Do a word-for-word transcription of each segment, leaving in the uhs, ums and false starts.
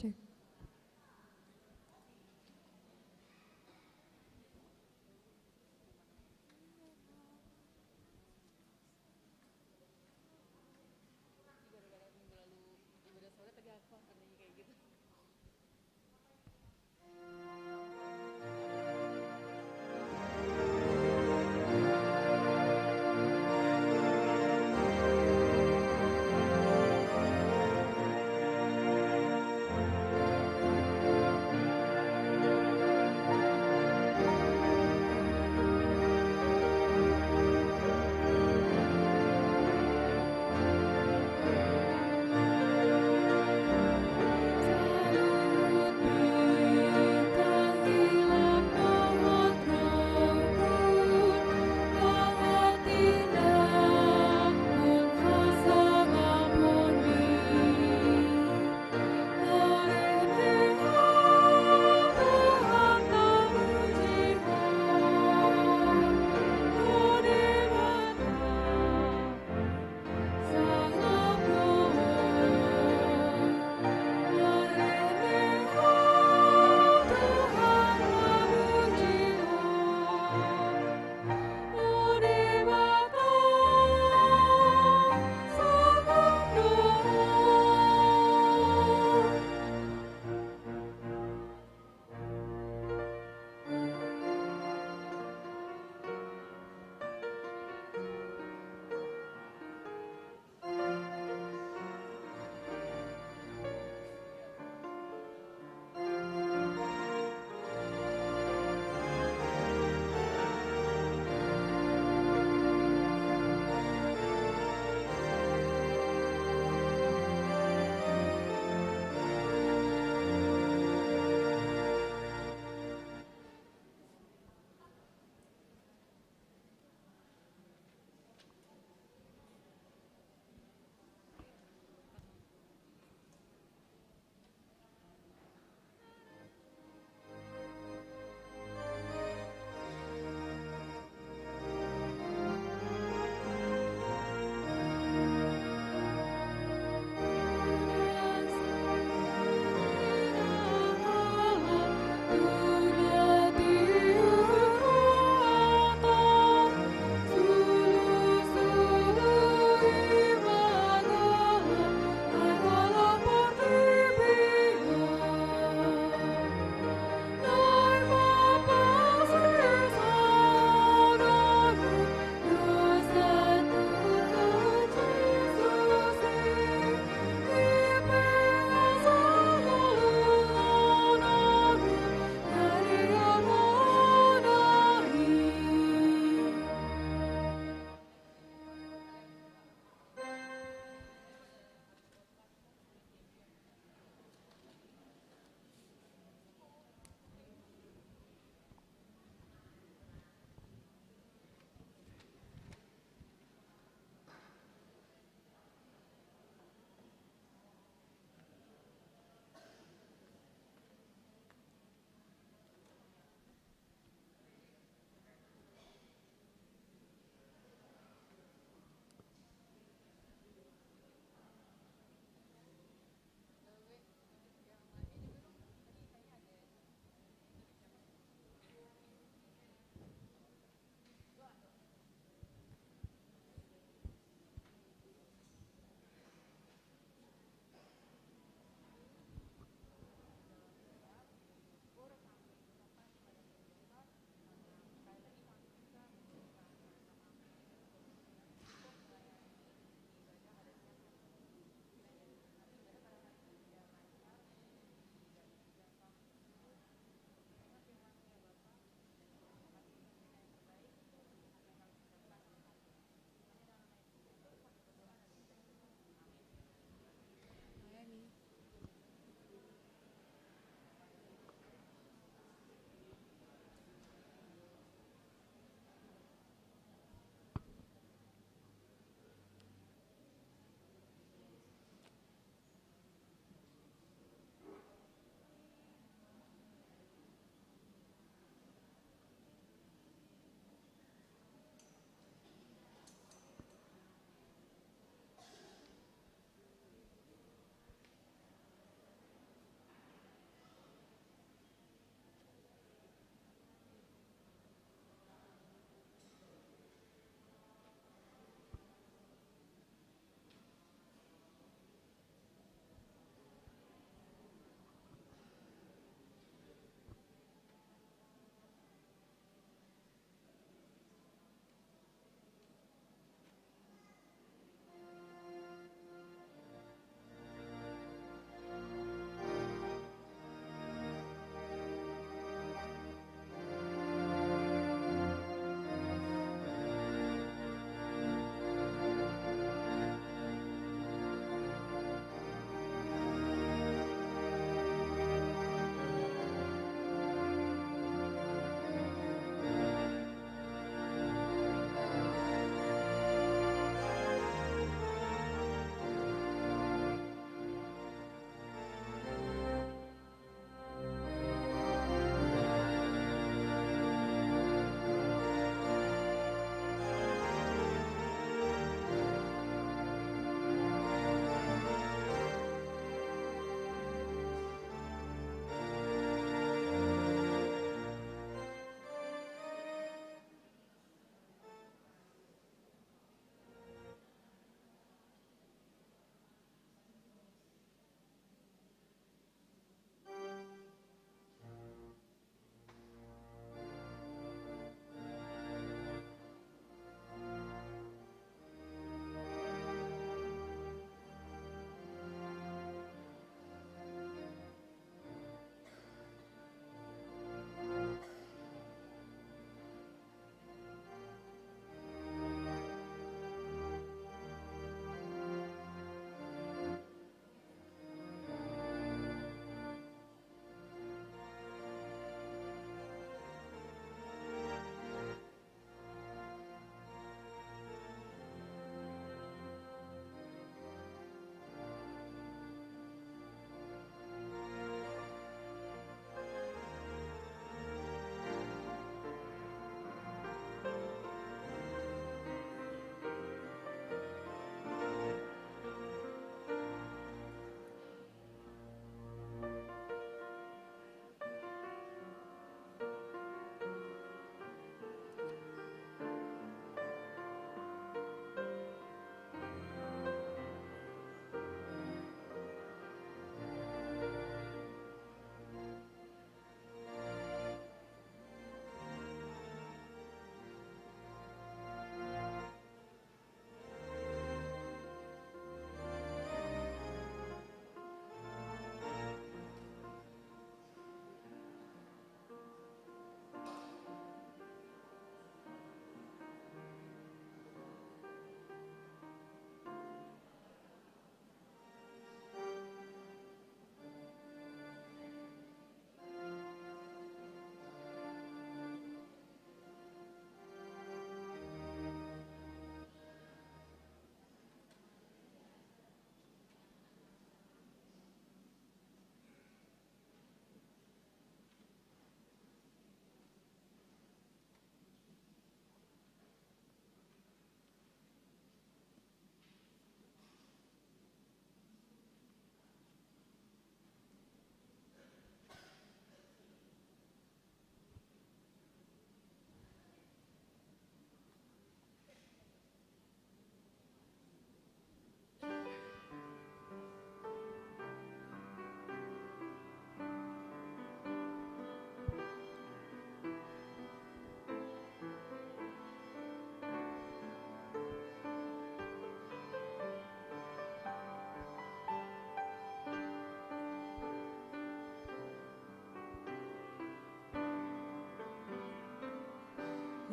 Tek.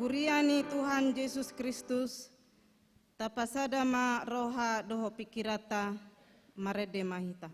Huria ni Tuhan Jesus Kristus, tapasada ma roha dohot pingkiranta, marende ma hita.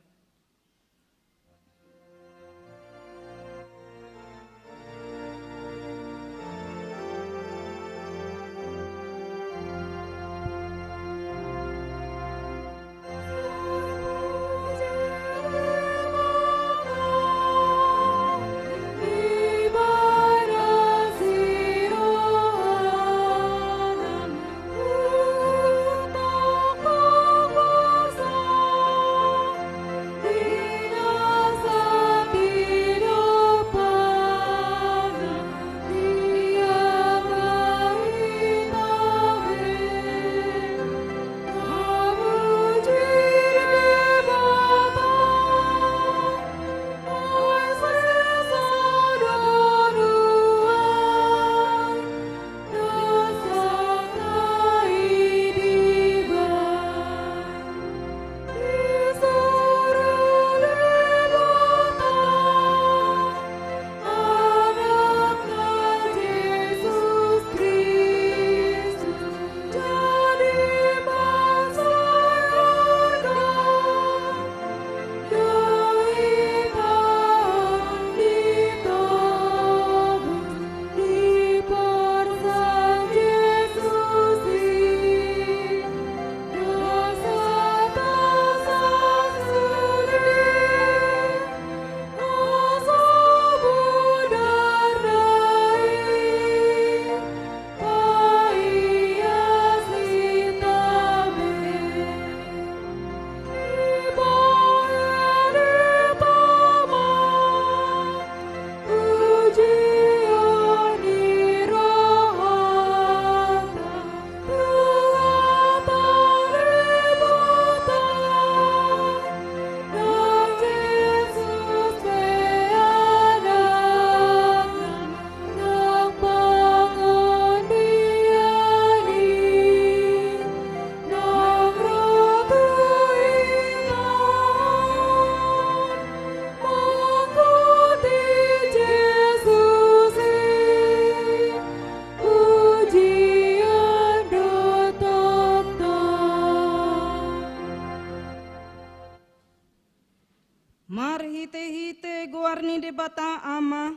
Marhitehite goar ni Debata Ama,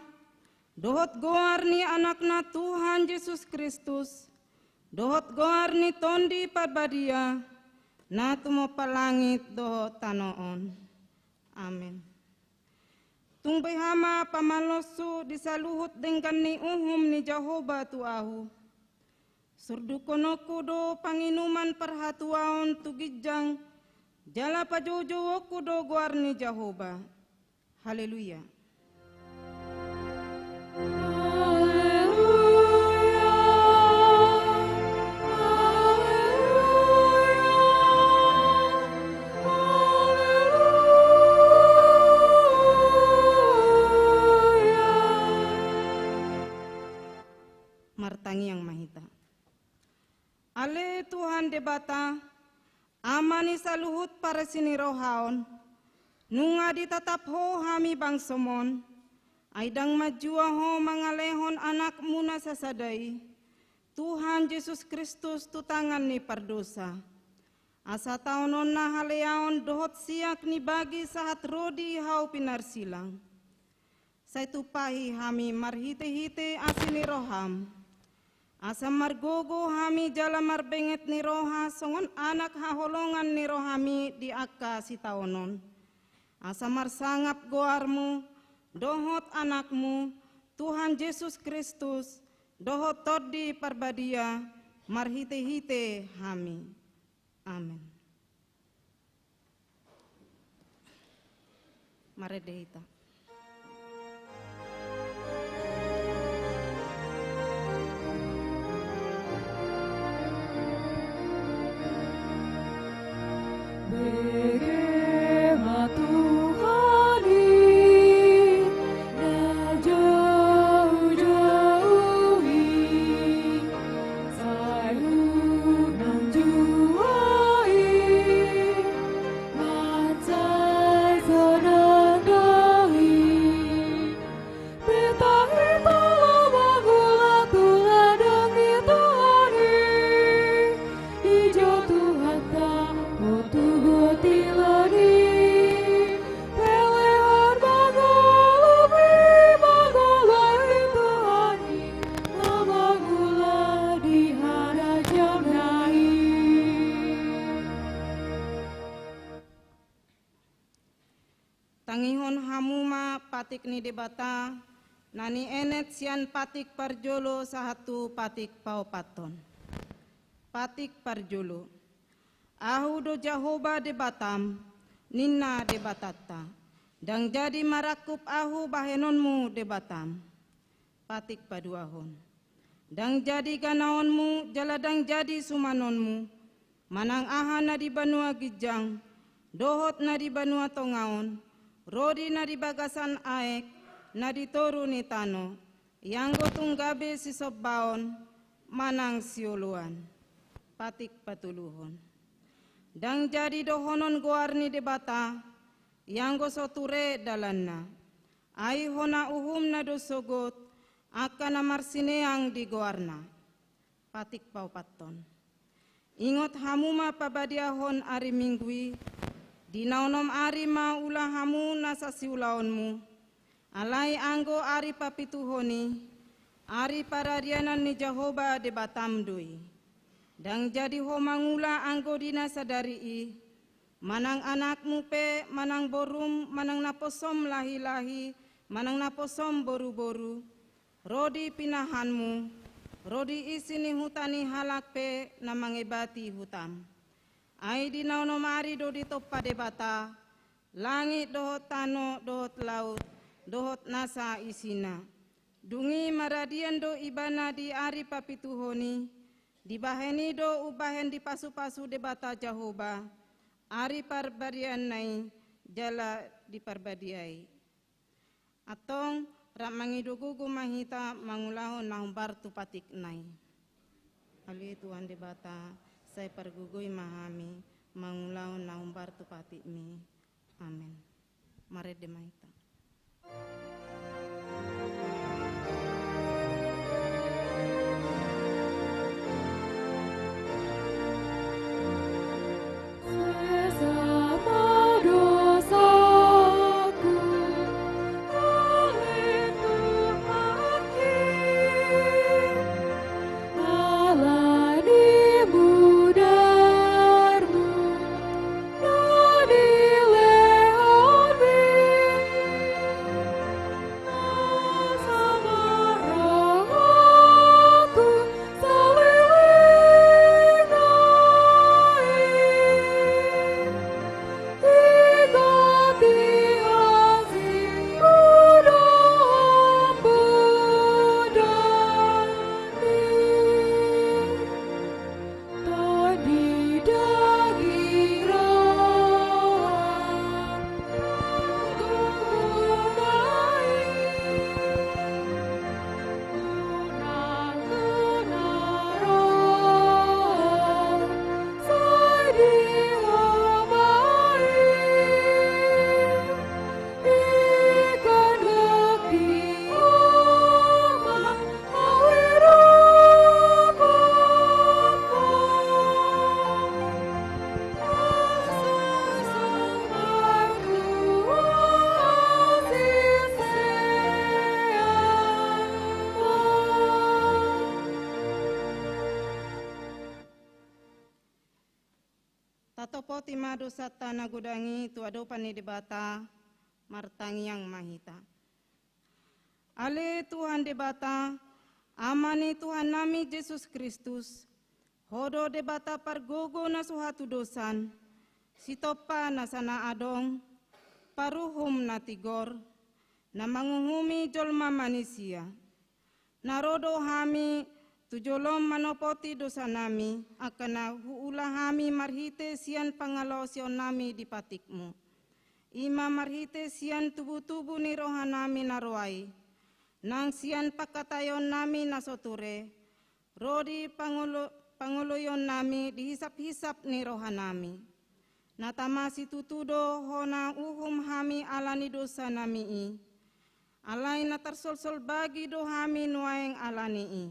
dohot goar ni Anakna Tuhan Jesus Kristus, dohot goar ni Tondi Parbadia, na tumompa langit dohot tano on. Amen. Tung beha ma pamaloshu di saluhut denggan ni uhum ni Jahowa tu ahu. Surdukkononku do panginuman parhatuaon tu ginjang, jala pajoujouonku do goar ni Jahowa. Haleluya. Martangiang ma hita. Ale Tuhan Debata, Ama ni saluhut parasi ni roha on, nunga ditatap Ho hami bangsom on, ai ndang manjua Ho mangalehon Anakmu na sasada i, Tuhan Jesus Kristus, tu tangan ni pardosa. Asa taononna haleaon dohot siak ni bagi sahat ro di hau pinarsilang. Sai tumpahi hami marhitehite asi ni roham. Asa margogo hami jala marbenget ni roha songon anak haholongan ni rohami di angka sitaonon. Asa marsangap goarmu, dohot Anakmu, Tuhan Jesus Kristus, dohot Tondi Parbadia, marhitehite hami. Amen. Marende hita. Bege ma Tuhan i na joujou i, saluhut na manjua i, mansai sonang do i. Pita hita lam mangula tu lada patik ni Debata, na nienet sian patik parjolo sahat tu patik paopathon. Patik parjolo. Ahu do Jahowa Debatam, ninna Debatanta. Ndang jadi marangkup ahu bahenonmu Debatam. Patik paduahon. Ndang jadi ganaonmu, jala ndang jadi sumanonmu, manang aha na di banua ginjang, dohot na di banua tonga on, rodi na di bagasan aek, na di toru ni tano, ianggo tung gabe sisombaon, manang sioloan. Patik patoluhon. Ndang jadi dohonon goar ni Debata, ianggo so ture dalanna. Ai hona uhumna do sogot, angka na marsineang di goarna. Patik paopathon. Ingot hamu ma pabadiahon ari Minggu i, di na onom ari ma ula hamu nasa siulaonmu, alai anggo ari papituhon i, ari paradianan ni Jahowa Debatam do i. Ndang jadi ho mangula anggo di na sadari i, manang anakmu pe, manang borum, manang naposom lahi-lahi, manang naposom boru-boru, rodi pinahanmu, rodi isi ni huta ni halak pe na mangebati hutam. Ai di na onom ari do ditompa Debata, langit dohot tano dohot laut, dohot nasa isina. Dung i maradian do ibana di ari papituhon i, dibahen i do umbahen dipasu-pasu Debata Jahowa, ari parbadianna i jala diparbadiai. Antong, rap mangido gogo ma hita mangulahon na hombar tu patikna i. Ale Tuhan Debata, sai pargogoi ma hami mangulahon na hombar tu patikmi. Amen. Marende ma hita. Tatopoti ma dosanta na godang i tu adopan ni Debata, martangiang ma hita. Ale Tuhan Debata, Ama ni Tuhannami Jesus Kristus, Ho do Debata pargogo na so hatudosan, Sitompa na sana adong, Paruhum na tigor, na manguhumi jolma manisia. Na ro do hami tu jolom manopoti dosanami, angka na huula hami marhite sian pangalaosionnami di patikmu. I ma marhite sian tubutubu ni rohanami na roa i, nang sian pangkataionnami na so ture, ro di pangolo-, pangoloionnami di hisaphisap ni rohanami. Na tama situtu do hona uhum hami ala ni dosanami i. Alai na tarsolsol bagi do hami nuaeng ala ni i.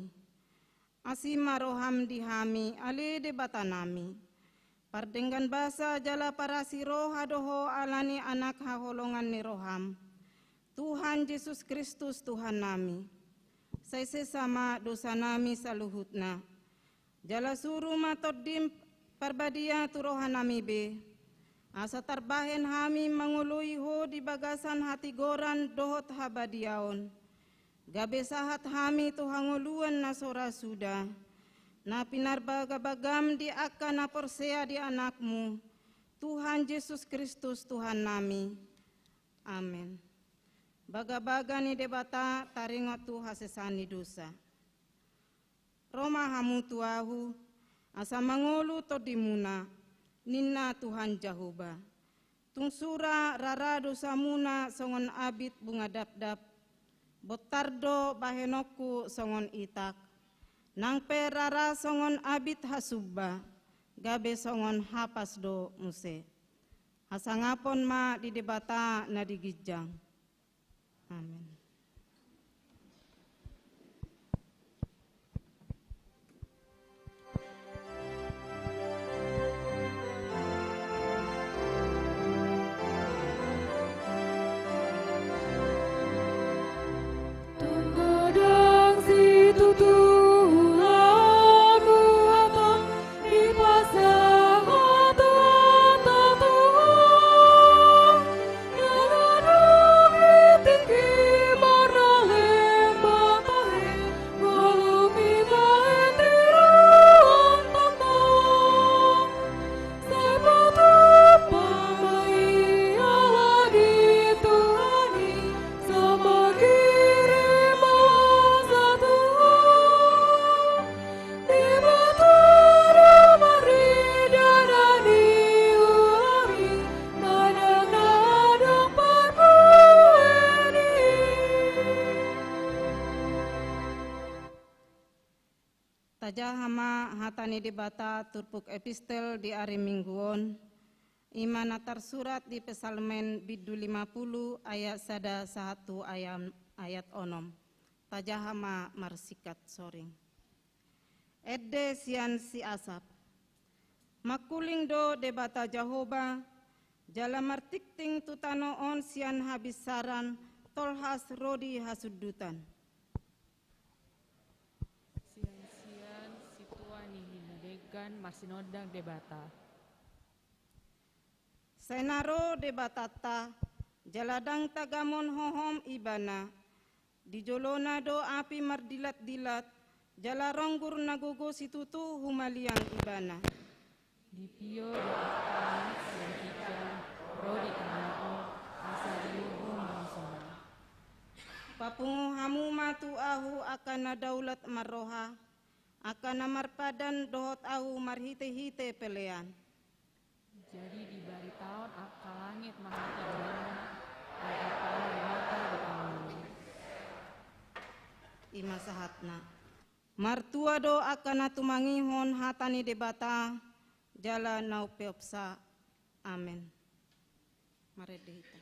Asi ma roham di hami, ale Debatanami. Pardenggan basa jala parasi roha do ho ala ni Anak haholongan ni roham, Tuhan Jesus Kristus Tuhannami. Sai sesa ma dosanami saluhutna. Jala suru ma Tondim Parbadia tu rohanami be. Asa tarbahen hami mangoloi Ho di bagasan hatigoran dohot habadiaon, gabe sahat hami tu hangoluan na so ra suda, na pinarbagabagam di angka na porsea di Anakmu, Tuhan Jesus Kristus Tuhannami. Amen. Bagabaga ni Debata taringot tu hasesaan ni dosa. Ro ma hamu tu Ahu, asa mangolu tondimuna, ninna Tuhan Jahowa. Tung sura rara dosamuna songon abit bunga dapdap, bontar do bahenonku songon itak, nang pe rara songon abit hasumba, gabe songon hapas do muse. Hasangapon ma di Debata na di ginjang. Amen. Tung godang situtu ahu hata dipasahat Tuhan. Dalan tingki marnalem batahe, ngolu ni bahen tiruan tanda. Sai patupa ma i ala di Tuhan i, sai manghirim hosana tu Tuhan. Debata do marnida na niula i, manang na adong parbuena i. Tajaha ma hata ni Debata turpuk epistel di ari Minggu on, i ma na tarsurat di Psalmen bindu lima pulu ayat sada sahat tu ayam-, ayat onom. Tajaha ma marsingkat soring. Ende sian si Asap. Mangkuling do Debata Jahowa, jala martingting tu tano on sian habinsaran, tolhas ro di hasundutan. Sian-sian sintua ni na denggan marsinondang Debata. Sai na ro Debatanta, jala ndang tagamon hohom Ibana. Di jolona do api mardilat-dilat, jala ronggur na gogo situtu humaliang Ibana. Dipio do angka anak sian ginjang ro di tano on, asa diuhum bangsona. Papungu hamu ma tu ahu angka na daulat marroha, angka na marpadan dohot ahu marhite-hite pelean. Jadi dibaritahon angka langit ma hata Ibana, ai angka na di mata do ahu. I ma sahatna. Martua do angka na tumangihon hata ni Debata, jala na umpeopsa. Amen. Marende hita.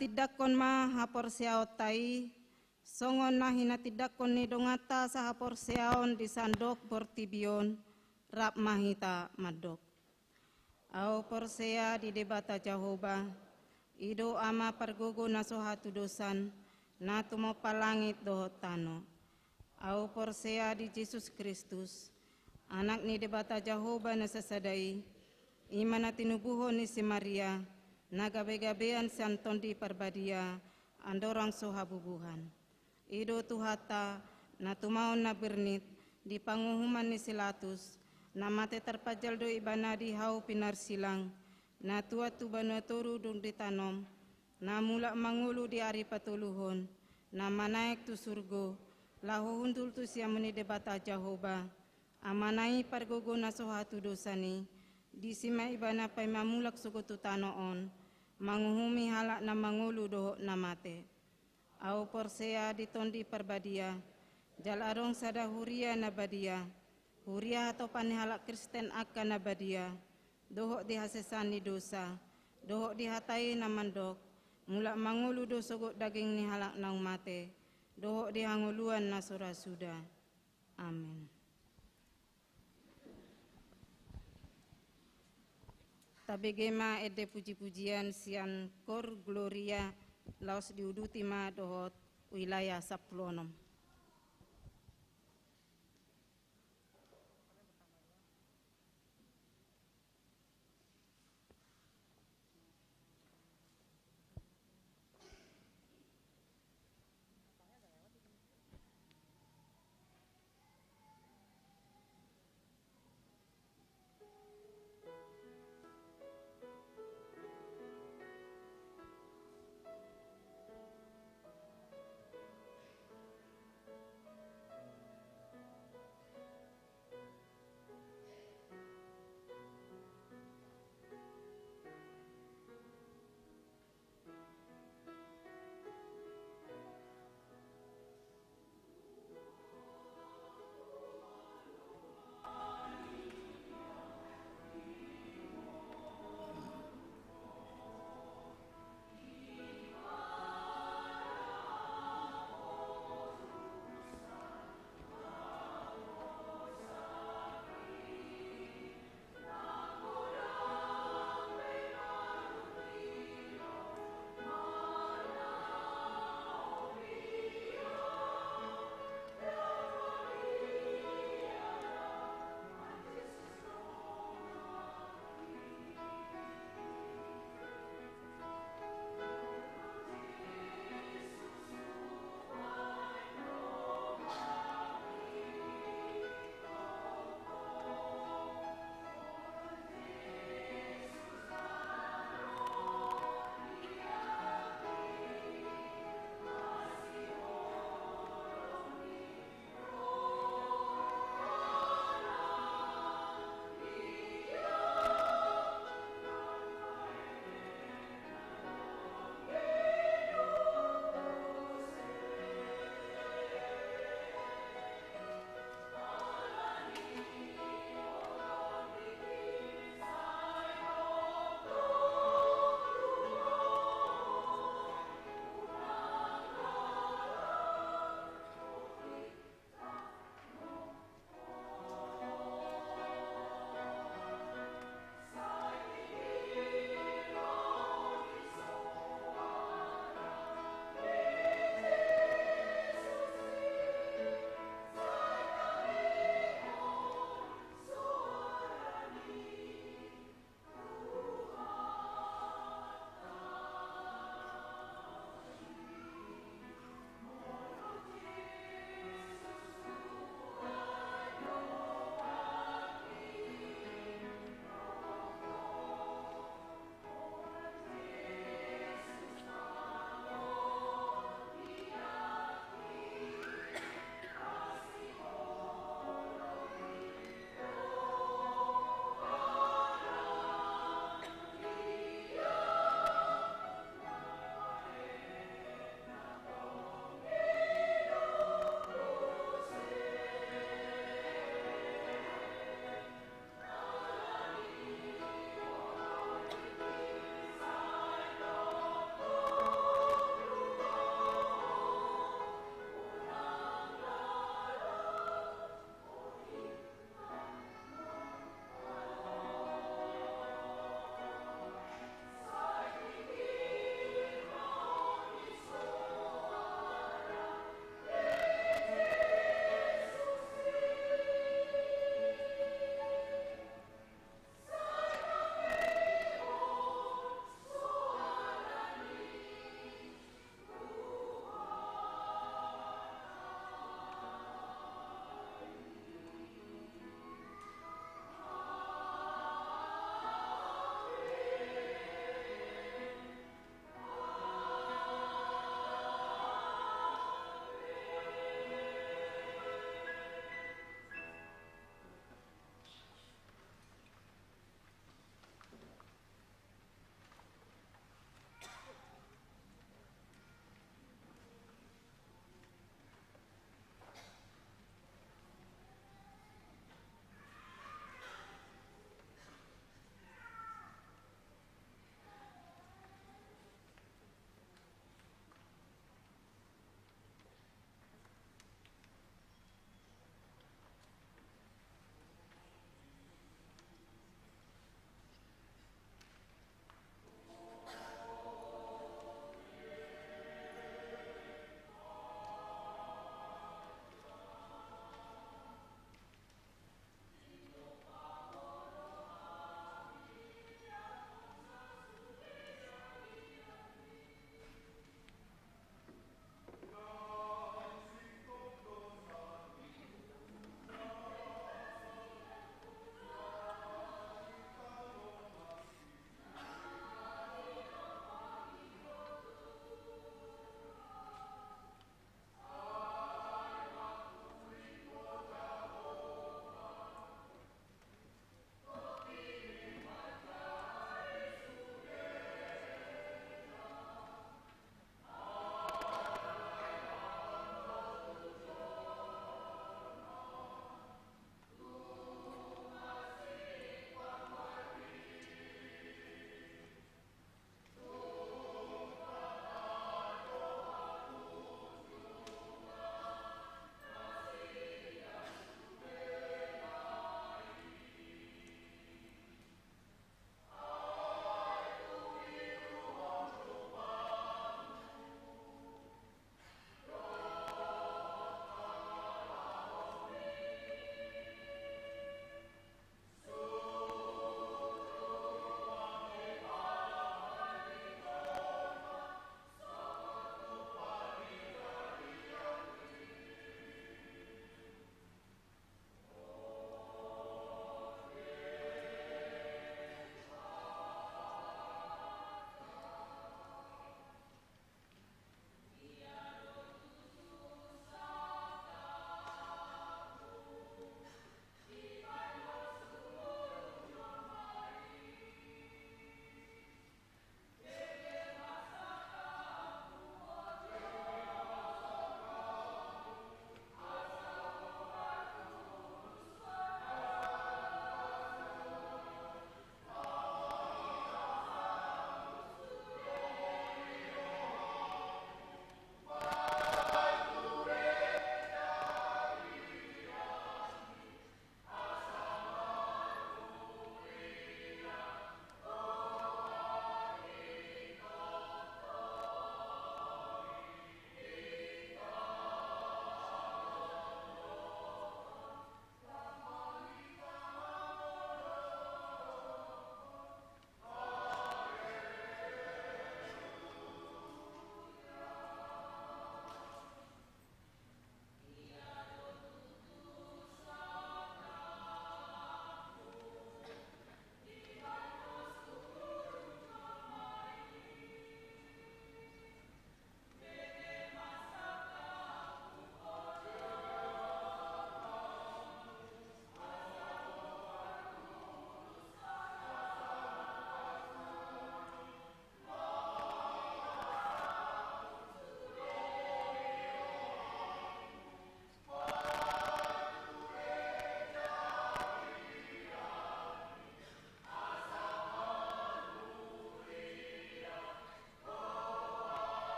Tindanghon ma haporseaonta i, songon na hinatindangkon ni donganta sahaporseaon di sandok portibi on, rap ma hita mandok. Ahu porsea di Debata Jahowa, i do Ama pargogo na so hatudosan, na tumompa langit dohot tano. Ahu porsea di Jesus Kristus, Anak ni Debata Jahowa na sasada i, i ma na tinubuhon ni si Maria, na gabegabean sian Tondi Parbadia, andorang so habubuhan. I do Tuhanta, na tumaon na bernit, di panguhuman ni si Latus, na mate tarpanjal do ibana di hau pinarsilang, na tuat tu banua toru dung ditanom, na mulak mangolu di ari patoluhon, na manaek tu surgo, laho hundul tu siamun ni Debata Jahowa, Amana i pargogo na so hatudosan i, disi ma ibana paima mulak sogot tu tano on, manguhumi halak na mangolu dohot na mate. Ahu porsea di Tondi Parbadia, jala adong sada huria na badia, huria hatopan ni halak Kristen angka na badia, dohot di hasesaan ni dosa, dohot di hata i na mandok, mulak mangolu do sogot daging ni halak naung mate, dohot di hangoluan na so ra suda. Amen. Tabege ma ende pujipujian sian Cor Gloria, laos diuduti ma dohot wilayah sampulu onom.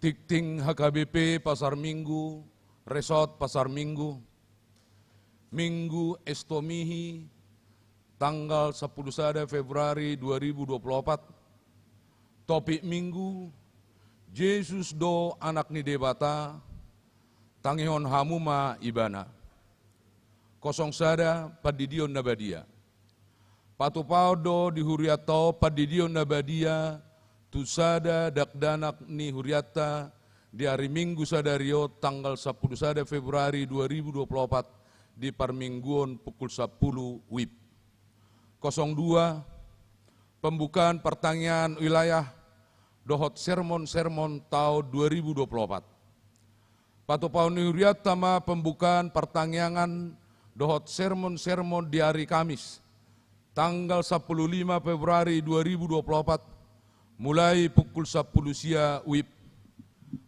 Tingting H K B P Pasar Minggu, Resort Pasar Minggu, Minggu Estomihi, tanggal sampulu sada Februari dua ribu dua puluh opat. Topik Minggu: Jesus do Anak ni Debata, tangihon hamu ma Ibana. Kosong sada, Pandidion na badia. Patupaon do di hurianta on pandidion na badia tu sada dakdanak ni hurianta di ari Minggu sadari on, tanggal sampulu sada Februari dua ribu dua puluh opat, di parmingguon pukul sampulu wib. Kosong dua, pembukaan partangiangan wilayah dohot sermon-sermon taon dua ribu dua puluh opat. Patupaon ni hurianta ma pembukaan partangiangan dohot sermon-sermon di ari Kamis, tanggal sampulu lima Februari dua ribu dua puluh opat, mulai pukul sampulu sia wib.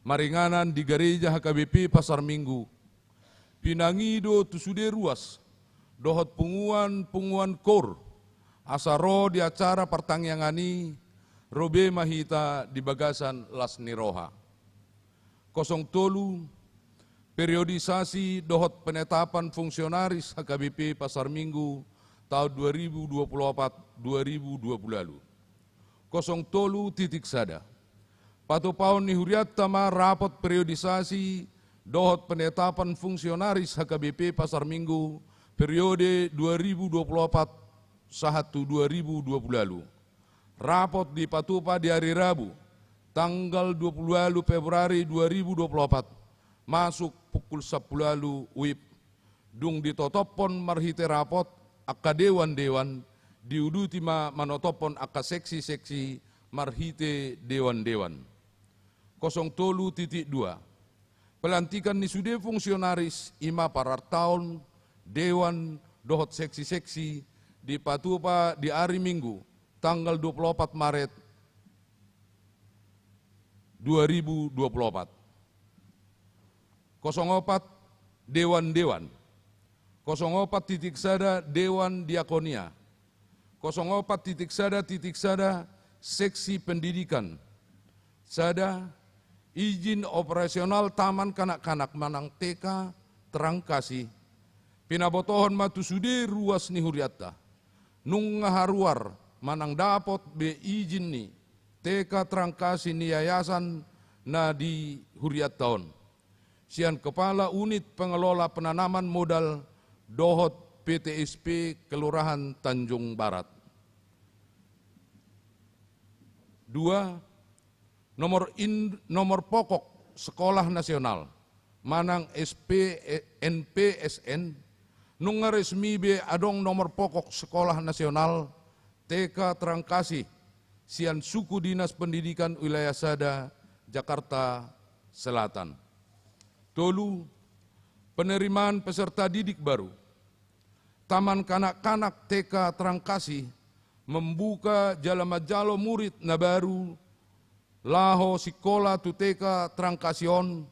Maringanan di Gareja H K B P Pasar Minggu. Pinangido tu sude ruas dohot punguan-punguan koor asa ro di acara partangiangan i, ro be ma hita di bagasan las ni roha. Kosong tolu, periodisasi dohot penetapan fungsionaris H K B P Pasar Minggu taon dua ribu dua puluh opat dua ribu dua puluh ualu. Kosong tolu titik sada, patupaon ni hurianta ma rapot periodisasi dohot penetapan fungsionaris H K B P Pasar Minggu periode dua ribu dua puluh opat sahat tu dua ribu dua puluh ualu. Rapot dipatupa di ari Rabu, tanggal dua puluh ualu Februari dua ribu dua puluh opat, masuk pukul sampulu ualu wib. Dung ditotophon marhite rapot angka dewan-dewan, diuduti ma manotophon angka seksi-seksi marhite dewan-dewan. Kosong tolu titik dua, pelantikan ni sude fungsionaris, i ma parartaon, dewan dohot seksi-seksi, dipatupa di ari Minggu, tanggal dua puluh opat Maret dua ribu dua puluh opat. Kosong opat, dewan-dewan. Kosong opat titik sada, dewan diakonia. Kosong opat titik sada titik sada, seksi pendidikan. Sada, izin operasional taman kanak-kanak manang T K Terang Kasih. Pinabotohon ma tu sude ruas ni hurianta. Nunga haruar manang dapot be izin ni T K Terang Kasih ni yayasan na di hurianta on, sian Kepala Unit Pengelola Penanaman Modal dohot P T S P Kelurahan Tanjung Barat. Dua, nomor in-, nomor pokok sekolah nasional manang S P, N P S N, nunga resmi be adong nomor pokok sekolah nasional T K Terang Kasih sian suku Dinas Pendidikan Wilayah Sada, Jakarta Selatan. Tolu, penerimaan peserta didik baru. Taman kanak-kanak T K Terang Kasih membuka jala manjalo murid na baru laho sikola tu T K Terang Kasih on,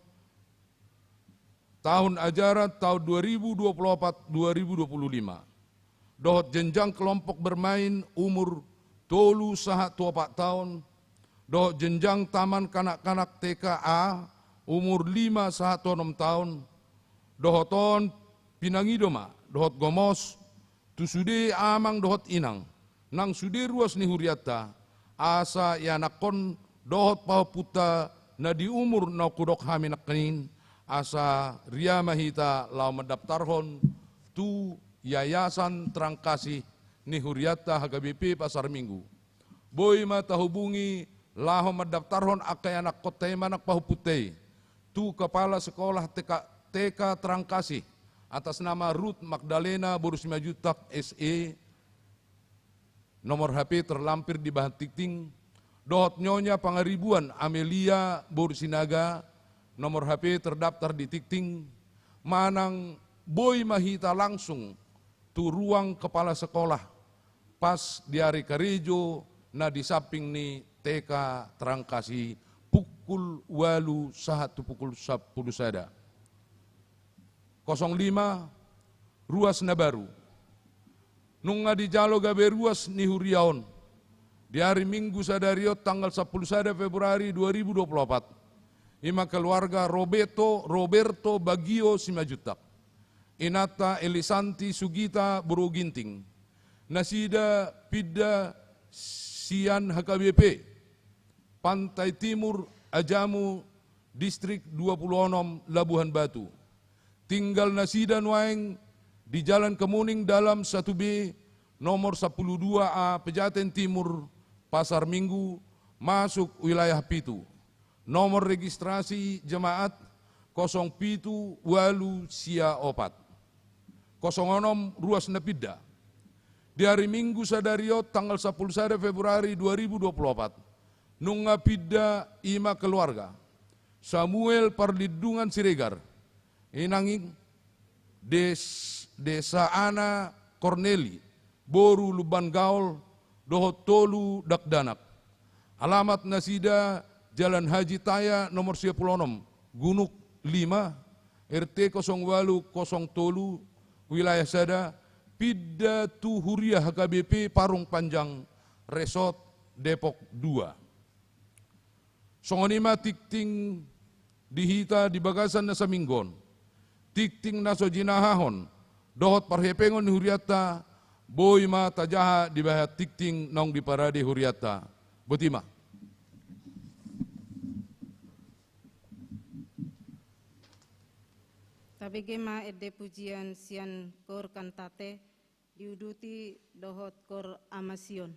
tahun ajaran tahun dua ribu dua puluh opat dua ribu dua puluh lima. Dohot jenjang kelompok bermain umur tolu sahat tu opat taon, dohot jenjang taman kanak-kanak T K A umur lima sahat tu onom taon, dohot on pinangido ma dohot gomos tu sude amang dohot inang nang sude ruas ni hurianta, asa ianakhon dohot pahompunta na di umur na hudok hami nangkin, asa ria ma hita laho mandaptarhon tu Yayasan Terang Kasih ni hurianta H K B P Pasar Minggu. Boi ma tahubungi laho mandaptarhon angka ianakkonta i manang pahompunta i tu Kepala Sekolah T K, T K Terang Kasih, atas nama Ruth Magdalena boru Simanjuntak S E, nomor H P terlampir di bahan tingting, dohot Nyonya Pangaribuan Amelia boru Sinaga, nomor H P terdaftar di tingting, manang boi ma hita langsung tu ruang kepala sekolah pas di ari karejo na di samping ni T K Terang Kasih, pukul ualu sahat tu pukul sampulu sada. Kosong lima, ruas na baru. Nunga dijalo gabe ruas ni huria on di ari Minggu sadari on tanggal sampulu sada Februari dua ribu dua puluh opat. I ma keluarga Roberto, Roberto Baggio Simanjuntak, inanta Elisanti Sugita boru Ginting. Nasida pinda sian H K B P Pantai Timur Ajamu, Distrik dua pulu onom, Labuhan Batu. Tinggal nasida nuaeng di Jalan Kemuning Dalam satu B, nomor sampulu dua A, Pejaten Timur, Pasar Minggu, masuk wilayah pitu. Nomor registrasi jemaat kosong pitu ualu sia opat. Kosong onom ruas na pinda. Di ari Minggu sadari on, tanggal sampulu sada Februari dua ribu dua pulu opat, nunga pinda i ma keluarga Samuel Parlindungan Siregar, inang i Des-, Desa Ana Korneli, boru Lumban Gaol, dohot tolu dakdanak. Alamat nasida Jalan Haji Taya nomor sia pulu onom, Gunuk lima, R T kosong ualu kosong tolu, wilayah sada, pinda tu huria H K B P Parung Panjang, Resort Depok dua. Songon i ma tingting di hita di bagasan na saminggu on. Tingting na so jinahahon dohot parhepengon ni hurianta, boi ma tajaha di bagasan tingting naung diparade hurianta. Boti ma. Tabege ma ende pujian sian Koor Kantate, diuduti dohot Koor Ama Sion.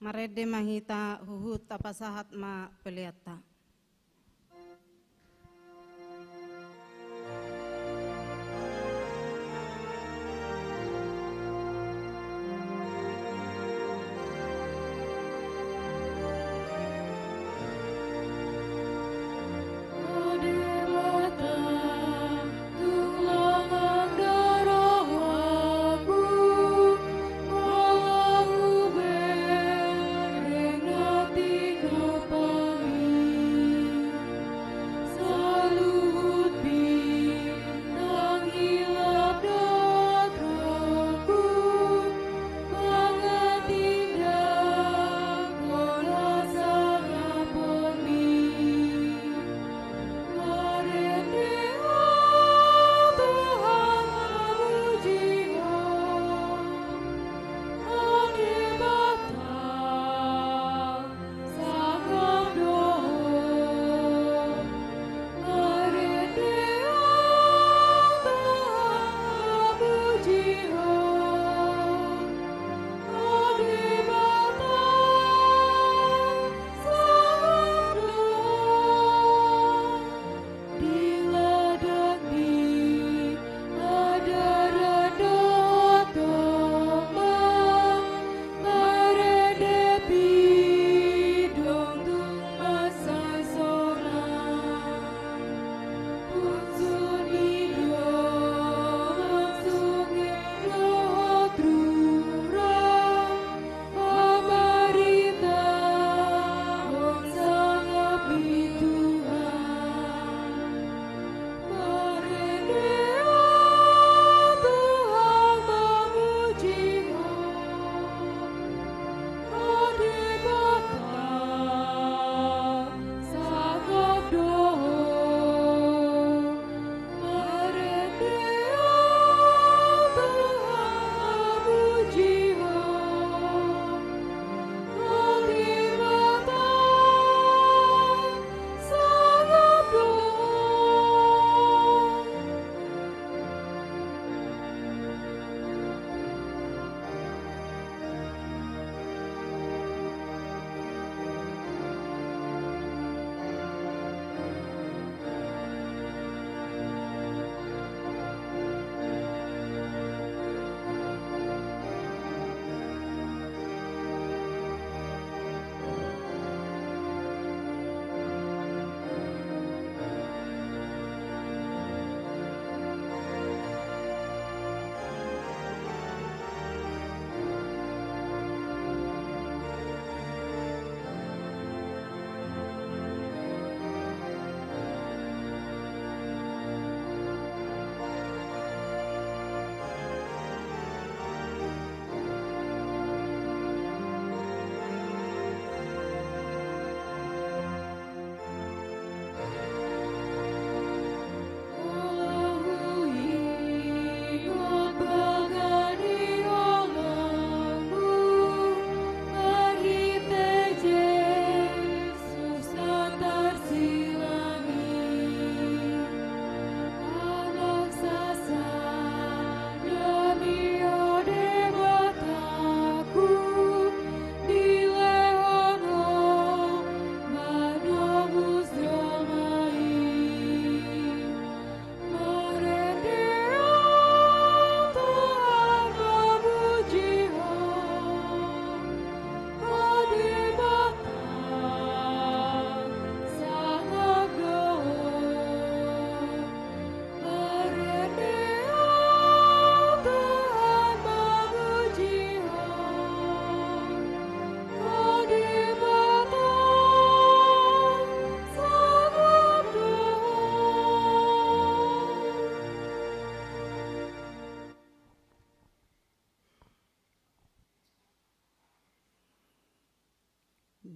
Marende ma hita huhut tapasahat ma peleanta.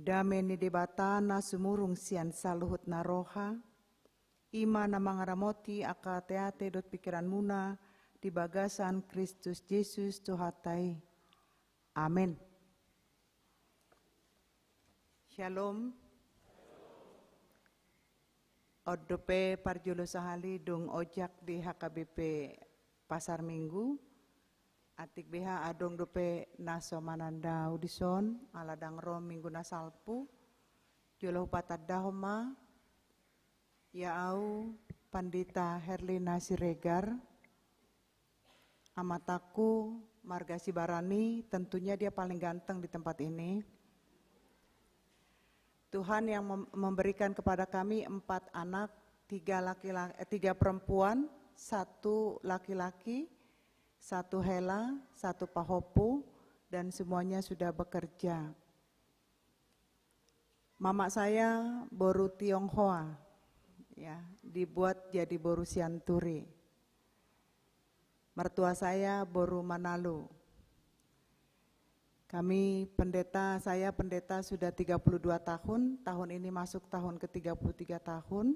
Dame ni Debata na sumurung sian saluhut na roha, i ma na mangaramoti angka ateate dohot pingkiranmuna di bagasan Kristus Jesus Tuhanta i. Amen. Shalom. On dope parjolo sahali dung ojak di H K B P Pasar Minggu, Atik beha adong dope na so mananda au dison, ala ndang ro minggu na salpu. Jolo hupatandahon ma, ia au Pandita Herlina Siregar, amataku marga Sibarani, tentunya dia paling ganteng di tempat ini. Tuhan yang mem-, memberikan kepada kami empat anak, tiga laki-laki, eh, tiga perempuan, satu laki-laki, satu hela, satu pahompu, dan semuanya sudah bekerja. Mama saya boru Tionghoa, ya, dibuat jadi boru Sianturi. Mertua saya boru Manalu. Kami pendeta, saya pendeta sudah tiga puluh dua tahun, tahun ini masuk tahun ketiga puluh tiga tahun.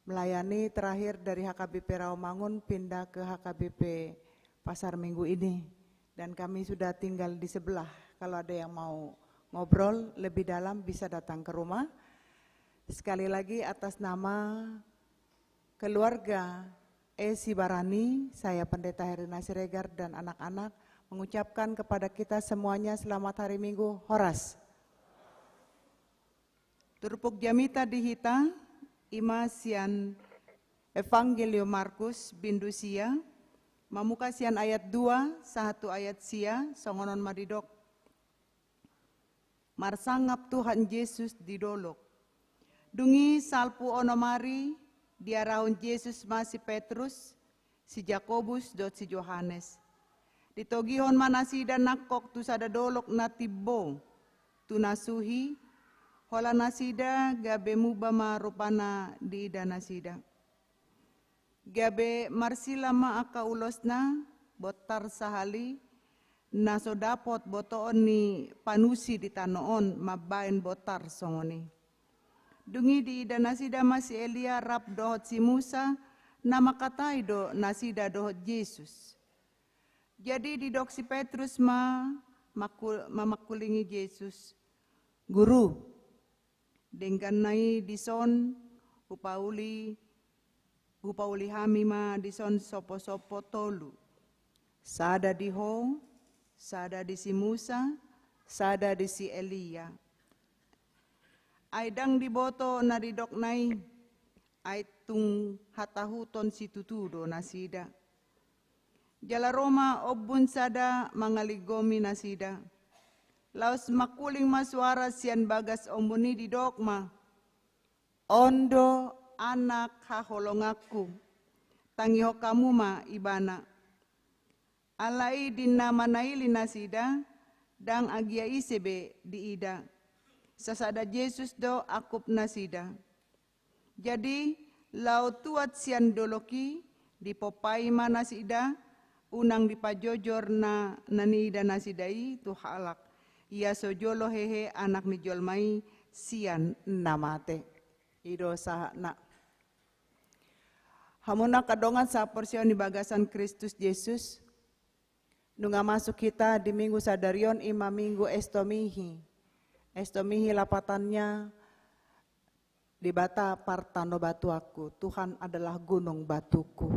Melayani terakhir dari H K B P Rawamangun pindah ke H K B P Pasar Minggu ini. Dan kami sudah tinggal di sebelah. Kalau ada yang mau ngobrol lebih dalam bisa datang ke rumah. Sekali lagi atas nama keluarga E Sibarani, saya Pendeta Herlina Siregar dan anak-anak mengucapkan kepada kita semuanya selamat hari Minggu, horas. Turpuk jamita di hita, ima sian Evangelio Markus, bindu sia, mamuka sian ayat dua, sahat tu ayat sia, songon on ma didok. Marsangap Tuhan Jesus di dolok. Dung i salpu onom ari, diarahon Jesus ma si Petrus, si Jakobus dohot si Johannes. Ditogihon ma nasida nangkok tu sada dolok na timbo, tu na suhi, holan nasida gabe muba ma rupana diida nasida. Gabe marsila ma angka ulosna, bontar sahali, na so dapot botoon ni panusi di tano on mambaen bontar songon i. Dung i diida nasida ma si Elia rap dohot si Musa, na mangkatai do nasida dohot Jesus. Jadi didok si Petrus ma mangku-, mamangkulingi Jesus, Guru, denggan na i dison hupauli, hupauli hami ma dison sopo-sopo tolu. Sada di Ho, sada di si Musa, sada di si Elia. Ai ndang diboto na didokna i, ai tung hatahuton situtu do nasida. Jala ro ma ombun sada mangalinggomi nasida. Laos mangkuling ma suara sian bagas ombun i, didok ma, On do Anak haholonganku, tangihon hamu ma Ibana. Alai di na manaili nasida, ndang agia ise be diida. Sasada Jesus do angkup nasida. Jadi, laho tuat sian dolok i, dipompai ma nasida, unang dipajojor na, na niida nasida i tu halak. Ia so jolo hehe Anak ni jolma i sian na mate. I do sahatna. Hamu na angka dongan saporseaon di bagasan Kristus Jesus, nunga masuk hita di Minggu sadari on, ima Minggu Estomihi. Estomihi lapatannya Debata partanobatuanku, Tuhan adalah gunung batuku.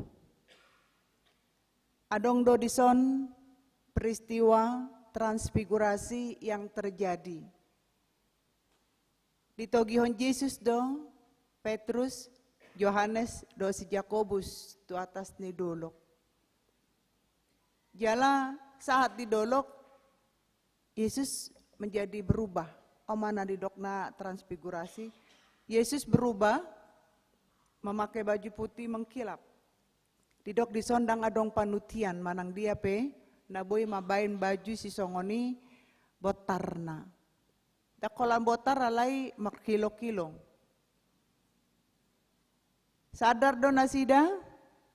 Adong do dison peristiwa transfigurasi yang terjadi. Ditogihon Jesus do Petrus, Johannes, dohot si Jakobus tu atas ni dolok. Jala sahat di dolok, Jesus menjadi berubah. On ma na didokna transfigurasi. Jesus berubah, memakai baju putih mengkilap. Didok dison ndang adong panutian manang dia pe na boi mambaen baju sisongon i bontarna. Ndang holan bontar alai markilongkilong. Sadar do nasida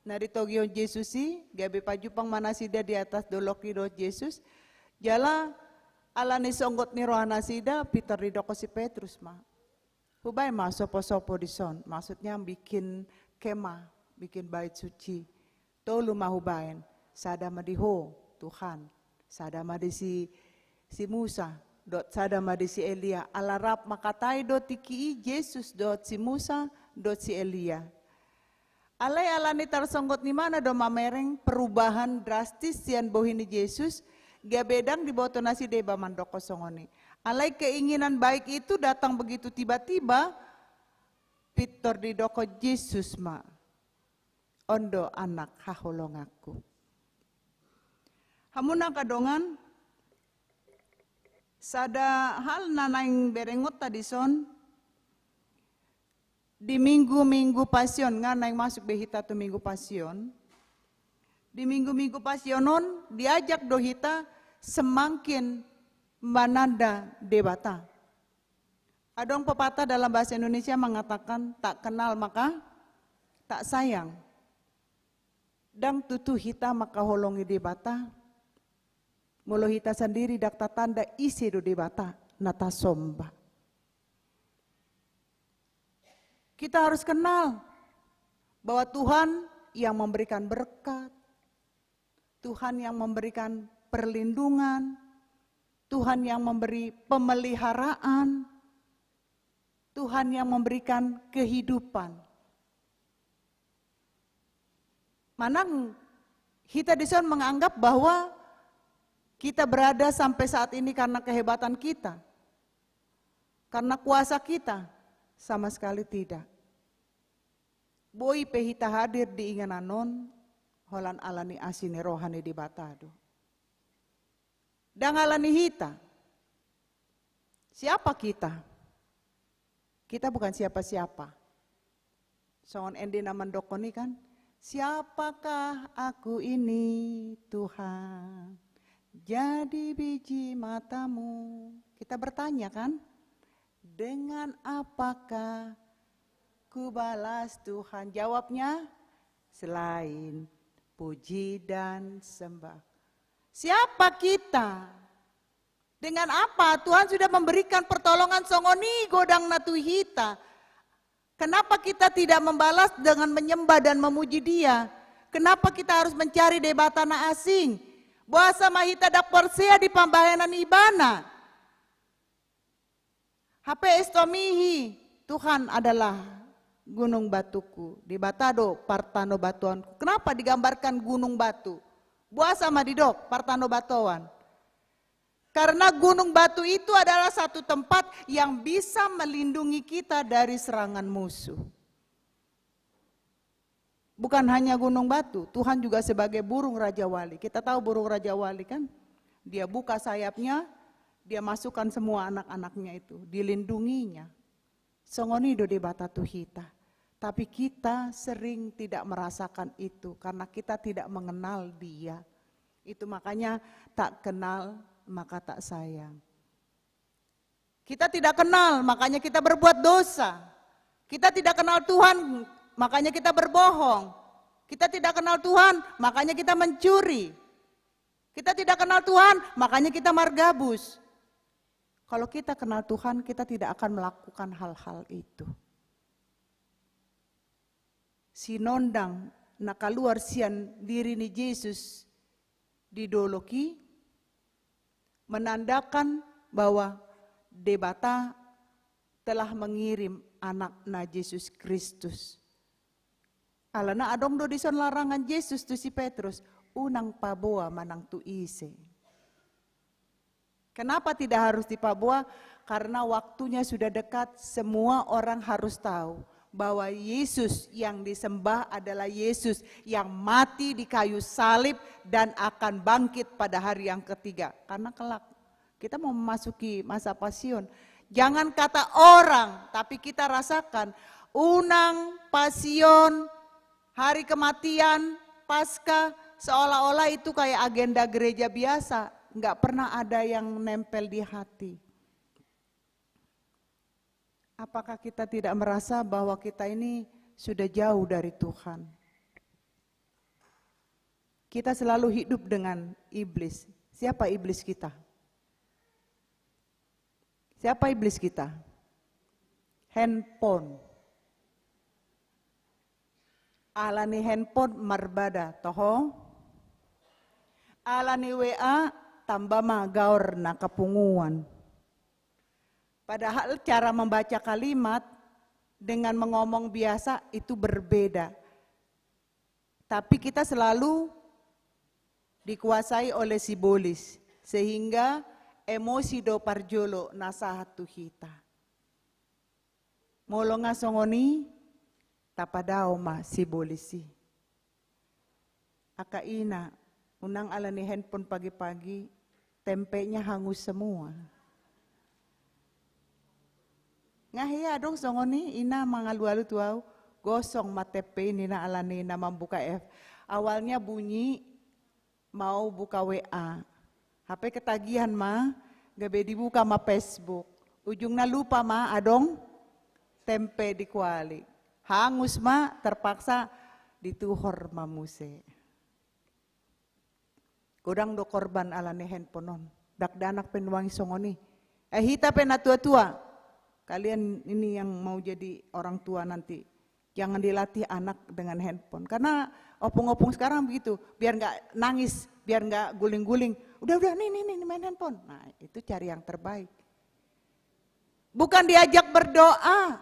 na ditogihon Jesus i, gabe pajumpang ma nasida di atas dolok i dohot Jesus. Jala ala ni songgot ni roha nasida, pintor didok si Petrus ma, hubaen ma sopo-sopo dison, maksudnya bikin kemah, bikin bait suci. Tolu ma hubaen, sada ma di Ho, Tuhan, sada ma di si, si Musa, dohot sada ma di si Elia. Ala rap mangkatai do tingki i Jesus dohot si Musa dohot si Elia. Alai alani tarsonggot ni mana do mamereng perubahan drastis sian bohi ni Jesus, gabe ndang diboto nasida iba mandok songon i. Alai keinginan baik itu datang begitu tiba-tiba, pintor didok Jesus ma, on do anak haholonganku. Hamu angka dongan, sada hal na naeng berengonta dison, di minggu-minggu Pasion, nga naeng masuk be hita tu minggu Pasion. Di minggu-minggu Pasion on, diajak do hita semakin mananda Debata. Adong pepatah dalam bahasa Indonesia mengatakan, tak kenal maka tak sayang. Ndang tutu hita mangkaholongi Debata, molo hita sandiri ndang tatanda ise do Debata na tasomba. Kita harus kenal bahwa Tuhan yang memberikan berkat, Tuhan yang memberikan perlindungan, Tuhan yang memberi pemeliharaan, Tuhan yang memberikan kehidupan. Manang hita dison menganggap bahwa kita berada sampai saat ini karena kehebatan kita, karena kuasa kita, sama sekali tidak. Boi pe hita hadir di inganan on, holan alani asi ni roha ni Debata do. Ndang alani hita. Siapa kita? Kita bukan siapa-siapa. Songon ende na mandokkon i kan, siapakah aku ini, Tuhan? Jadi biji matamu. Kita bertanya kan, dengan apakah kubalas Tuhan? Jawabnya, selain puji dan sembah. Siapa kita? Dengan apa Tuhan sudah memberikan pertolongan songon i godang na tu hita? Kenapa kita tidak membalas dengan menyembah dan memuji Dia? Kenapa kita harus mencari debata na asing? Boasa ma hita ndang porsea di pambahenan Ibana? Hape istomihi, Tuhan adalah gunung batuku, Debata do partanobatoanku. Kenapa digambarkan gunung batu? Boasa ma didok partanobatoan? Karena gunung batu itu adalah satu tempat yang bisa melindungi kita dari serangan musuh. Bukan hanya gunung batu, Tuhan juga sebagai burung Raja Wali. Kita tahu burung Raja Wali kan? Dia buka sayapnya, dia masukkan semua anak-anaknya itu, dilindunginya. Songon i do Debata tu hita. Tapi kita sering tidak merasakan itu karena kita tidak mengenal Dia. Itu makanya tak kenal maka tak sayang. Kita tidak kenal, makanya kita berbuat dosa. Kita tidak kenal Tuhan, makanya kita berbohong. Kita tidak kenal Tuhan, makanya kita mencuri. Kita tidak kenal Tuhan, makanya kita margabus. Kalau kita kenal Tuhan, kita tidak akan melakukan hal-hal itu. Sinondang na kaluar sian diri ni Jesus di dolok i menandakan bahwa Debata telah mengirim Anakna Jesus Kristus. Alana adong do dison larangan Jesus tu si Petrus, unang paboa manang tu ise. Kenapa tidak harus dipaboa? Karena waktunya sudah dekat, semua orang harus tahu bahwa Yesus yang disembah adalah Yesus yang mati di kayu salib dan akan bangkit pada hari yang ketiga. Karena kelak kita mau memasuki masa Pasion. Jangan kata orang, tapi kita rasakan. Unang, Pasion, hari kematian, Paskah, seolah-olah itu kayak agenda gereja biasa, nggak pernah ada yang nempel di hati. Apakah kita tidak merasa bahwa kita ini sudah jauh dari Tuhan? Kita selalu hidup dengan iblis. Siapa iblis kita? Siapa iblis kita? Handphone. Alani handphone marbada, toho? Alani W A tamba ma gaor na kapunguan. Padahal cara membaca kalimat dengan mengomong biasa itu berbeda. Tapi kita selalu dikuasai oleh sibolis, sehingga emosi do parjolo na sahat tu hita. Molo nga songon i, tapadao ma sibolis i. Angka ina, unang ala ni handphone pagi-pagi, tempenya hangus semua. Nga hea adong songon i, ina mangalu-alu tu au, gosong ma tempe i ninna ala ni na mambuka F. Awalnya bunyi mau buka W A. Hape ketagihan ma, gabe dibuka ma Facebook. Ujungna lupa ma adong tempe di kuali. Hangus ma, terpaksa dituhor ma muse. Godang do korban ala ni handphone on. Dakdanak pe nuaeng songon i. Eh, hita pe na tua-tua. Kalian ini yang mau jadi orang tua nanti, jangan dilatih anak dengan handphone. Karena opung-opung sekarang begitu. Biar nggak nangis, biar nggak guling-guling. Udah, udah, nih, nih, nih, main handphone. Nah, itu cari yang terbaik. Bukan diajak berdoa.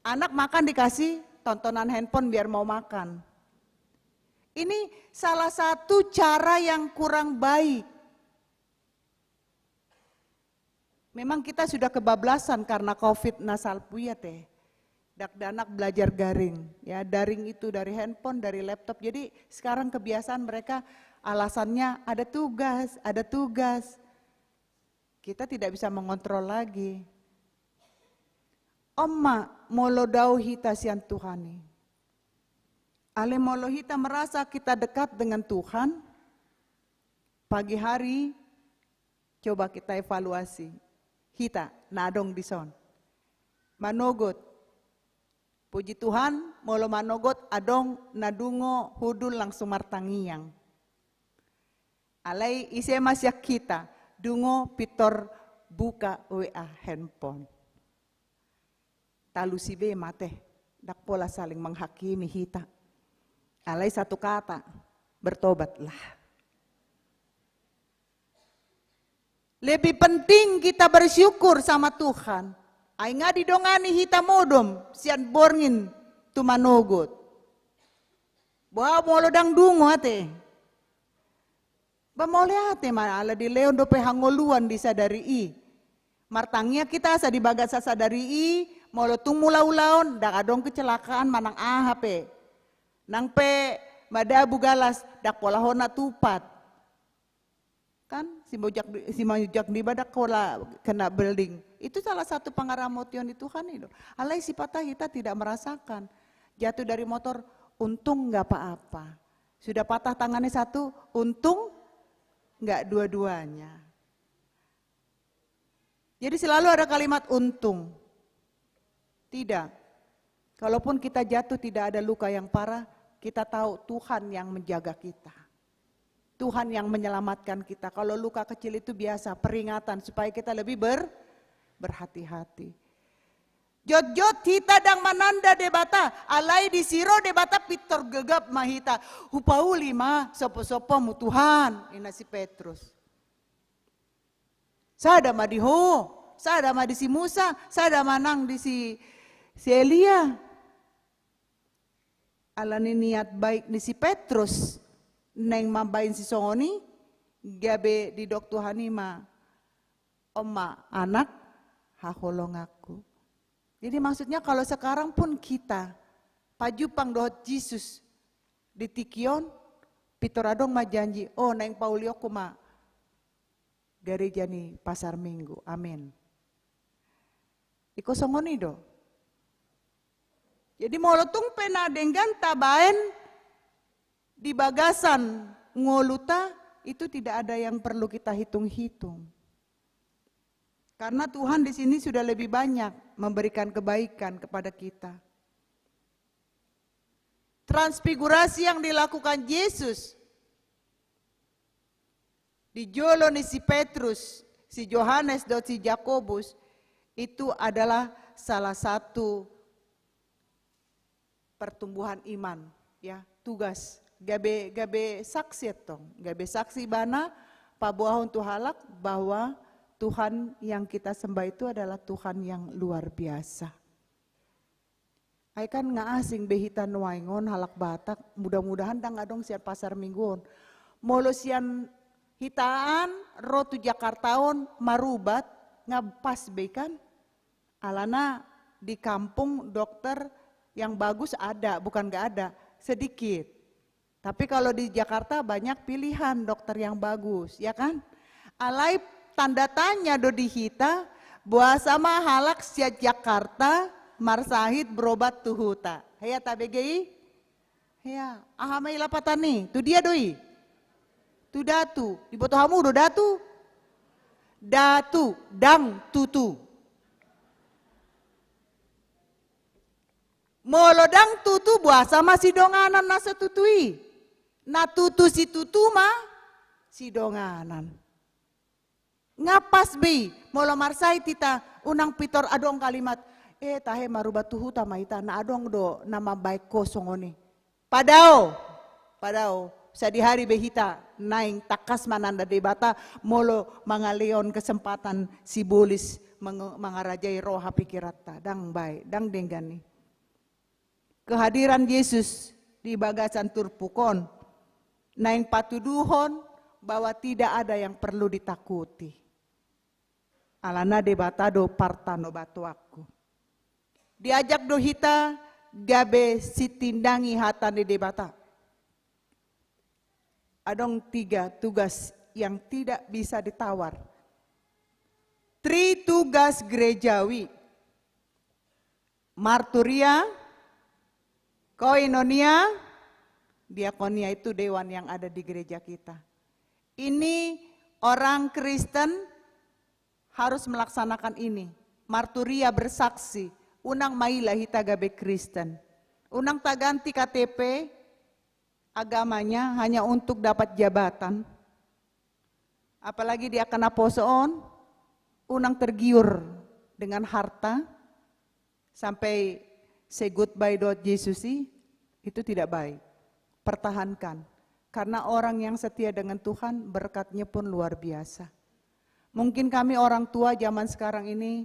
Anak makan dikasih tontonan handphone biar mau makan. Ini salah satu cara yang kurang baik. Memang kita sudah kebablasan karena covid na salpu i ate. Dakdanak belajar daring, ya, daring itu dari handphone, dari laptop. Jadi sekarang kebiasaan mereka alasannya ada tugas, ada tugas. Kita tidak bisa mengontrol lagi. On ma molo dao hita sian Tuhan i. Alai molo hita merasa kita dekat dengan Tuhan, pagi hari coba kita evaluasi. Hita na adong dison. Manogot. Puji Tuhan, molo manogot adong na dungo hundul langsung martangiang. Alai ise ma sian hita, dungo pintor buka W A handphone. Talusi be ma ate, ndang pola saling menghakimi hita. Alai satu kata, bertobatlah. Lebih penting kita bersyukur sama Tuhan. Ai nga didongani hita modom sian borngin tu manogot. Boha molo ndang dungo ate. Ba mauliate ma ala dilehon dope hangoluan di sadari i. Martangiang hita asa di bagasan sadari i, molo tung mula ulaon, ndang adong kecelakaan manang aha pe. Nang pe madabu galas, ndang pola hona tupat. Kan, si mojak di, si mojak di badak hola kena beling. Itu salah satu pangaramotion di Tuhan itu. Alai sipata hita tidak merasakan. Jatuh dari motor, untung nggak apa-apa. Sudah patah tangannya satu, untung nggak dua-duanya. Jadi selalu ada kalimat untung. Tidak. Kalaupun kita jatuh tidak ada luka yang parah, kita tahu Tuhan yang menjaga kita. Tuhan yang menyelamatkan kita. Kalau luka kecil itu biasa, peringatan supaya kita lebih ber-, berhati-hati. Jotjot hita ndang mananda Debata, alai disi ro Debata pintor gegap ma hita. Hupauli ma sopo-sopomu Tuhan, ninna si Petrus. Sada ma di ho, sada ma di si Musa, sada ma nang di si, si Elia. Ala ni niat baik ni si Petrus, naeng mambahen sisongon i, gabe didok Tuhan i ma, on ma anak haholonganku. Jadi maksudnya kalau sekarang pun kita pajumpang dohot Jesus di tingki on, pintor adong ma janji, o naeng paulionku ma gareja ni Pasar Minggu. Amin. Iko songon i do. Jadi molo tung pe na denggan tabaen di bagasan ngoluta, itu tidak ada yang perlu kita hitung-hitung. Karena Tuhan di sini sudah lebih banyak memberikan kebaikan kepada kita. Transfigurasi yang dilakukan Yesus di jolo ni si Petrus, si Johannes, dohot si Jakobus, itu adalah salah satu pertumbuhan iman, ya, tugas. Gabe, gabe saksi antong, gabe saksi ibana paboahon tu halak bahwa Tuhan yang kita sembah itu adalah Tuhan yang luar biasa. Ai kan nga asing be hita nuaeng on halak Batak, mudah-mudahan ndang adong sian pasar Minggu on. Molo sian hita an ro tu Jakarta on marubat, nga pas be kan? Alana di kampung dokter yang bagus ada, bukan nggak ada, sedikit. Tapi kalau di Jakarta banyak pilihan dokter yang bagus, ya kan? Alai tanda tanya do di hita, boasa ma halak sian Jakarta marsahit berobat tu huta. Hea tabege i? Hea, aha ma i lapatan i? Tu dia do i? Tu datu. Diboto hamu do datu? Datu, ndang tutu. Molo ndang tutu, boasa ma sidonganan na so tutu i? Na tutu situtu ma sidonganan. Nga pas be i, molo marsahit hita, unang pintor adong kalimat, eh, tahe marubat tu huta ma hita, na adong do na mambahen ho songon i. Padao, padao, sadihari be hita naeng tangkas mananda Debata, molo mangalehon kesempatan sibolis meng-, mangarajai roha pikiranta, ndang bae, ndang denggan i. Kehadiran Yesus di bagasan turpuk on naeng patuduhon bahwa tidak ada yang perlu ditakuti. Alana Debata do partanobatoanku. Diajak do hita gabe sitindangi hata ni Debata. Adong tiga tugas yang tidak bisa ditawar. Tri tugas gerejawi. Marturia, koinonia, diakonia, itu dewan yang ada di gereja kita. Ini orang Kristen harus melaksanakan ini. Marturia, bersaksi, unang maila hita gabe Kristen. Unang taganti K T P agamanya hanya untuk dapat jabatan. Apalagi di angka naposo on, unang tergiur dengan harta, sampai say goodbye dohot Jesus i, itu tidak baik. Pertahankan. Karena orang yang setia dengan Tuhan, berkatnya pun luar biasa. Mungkin kami orang tua zaman sekarang ini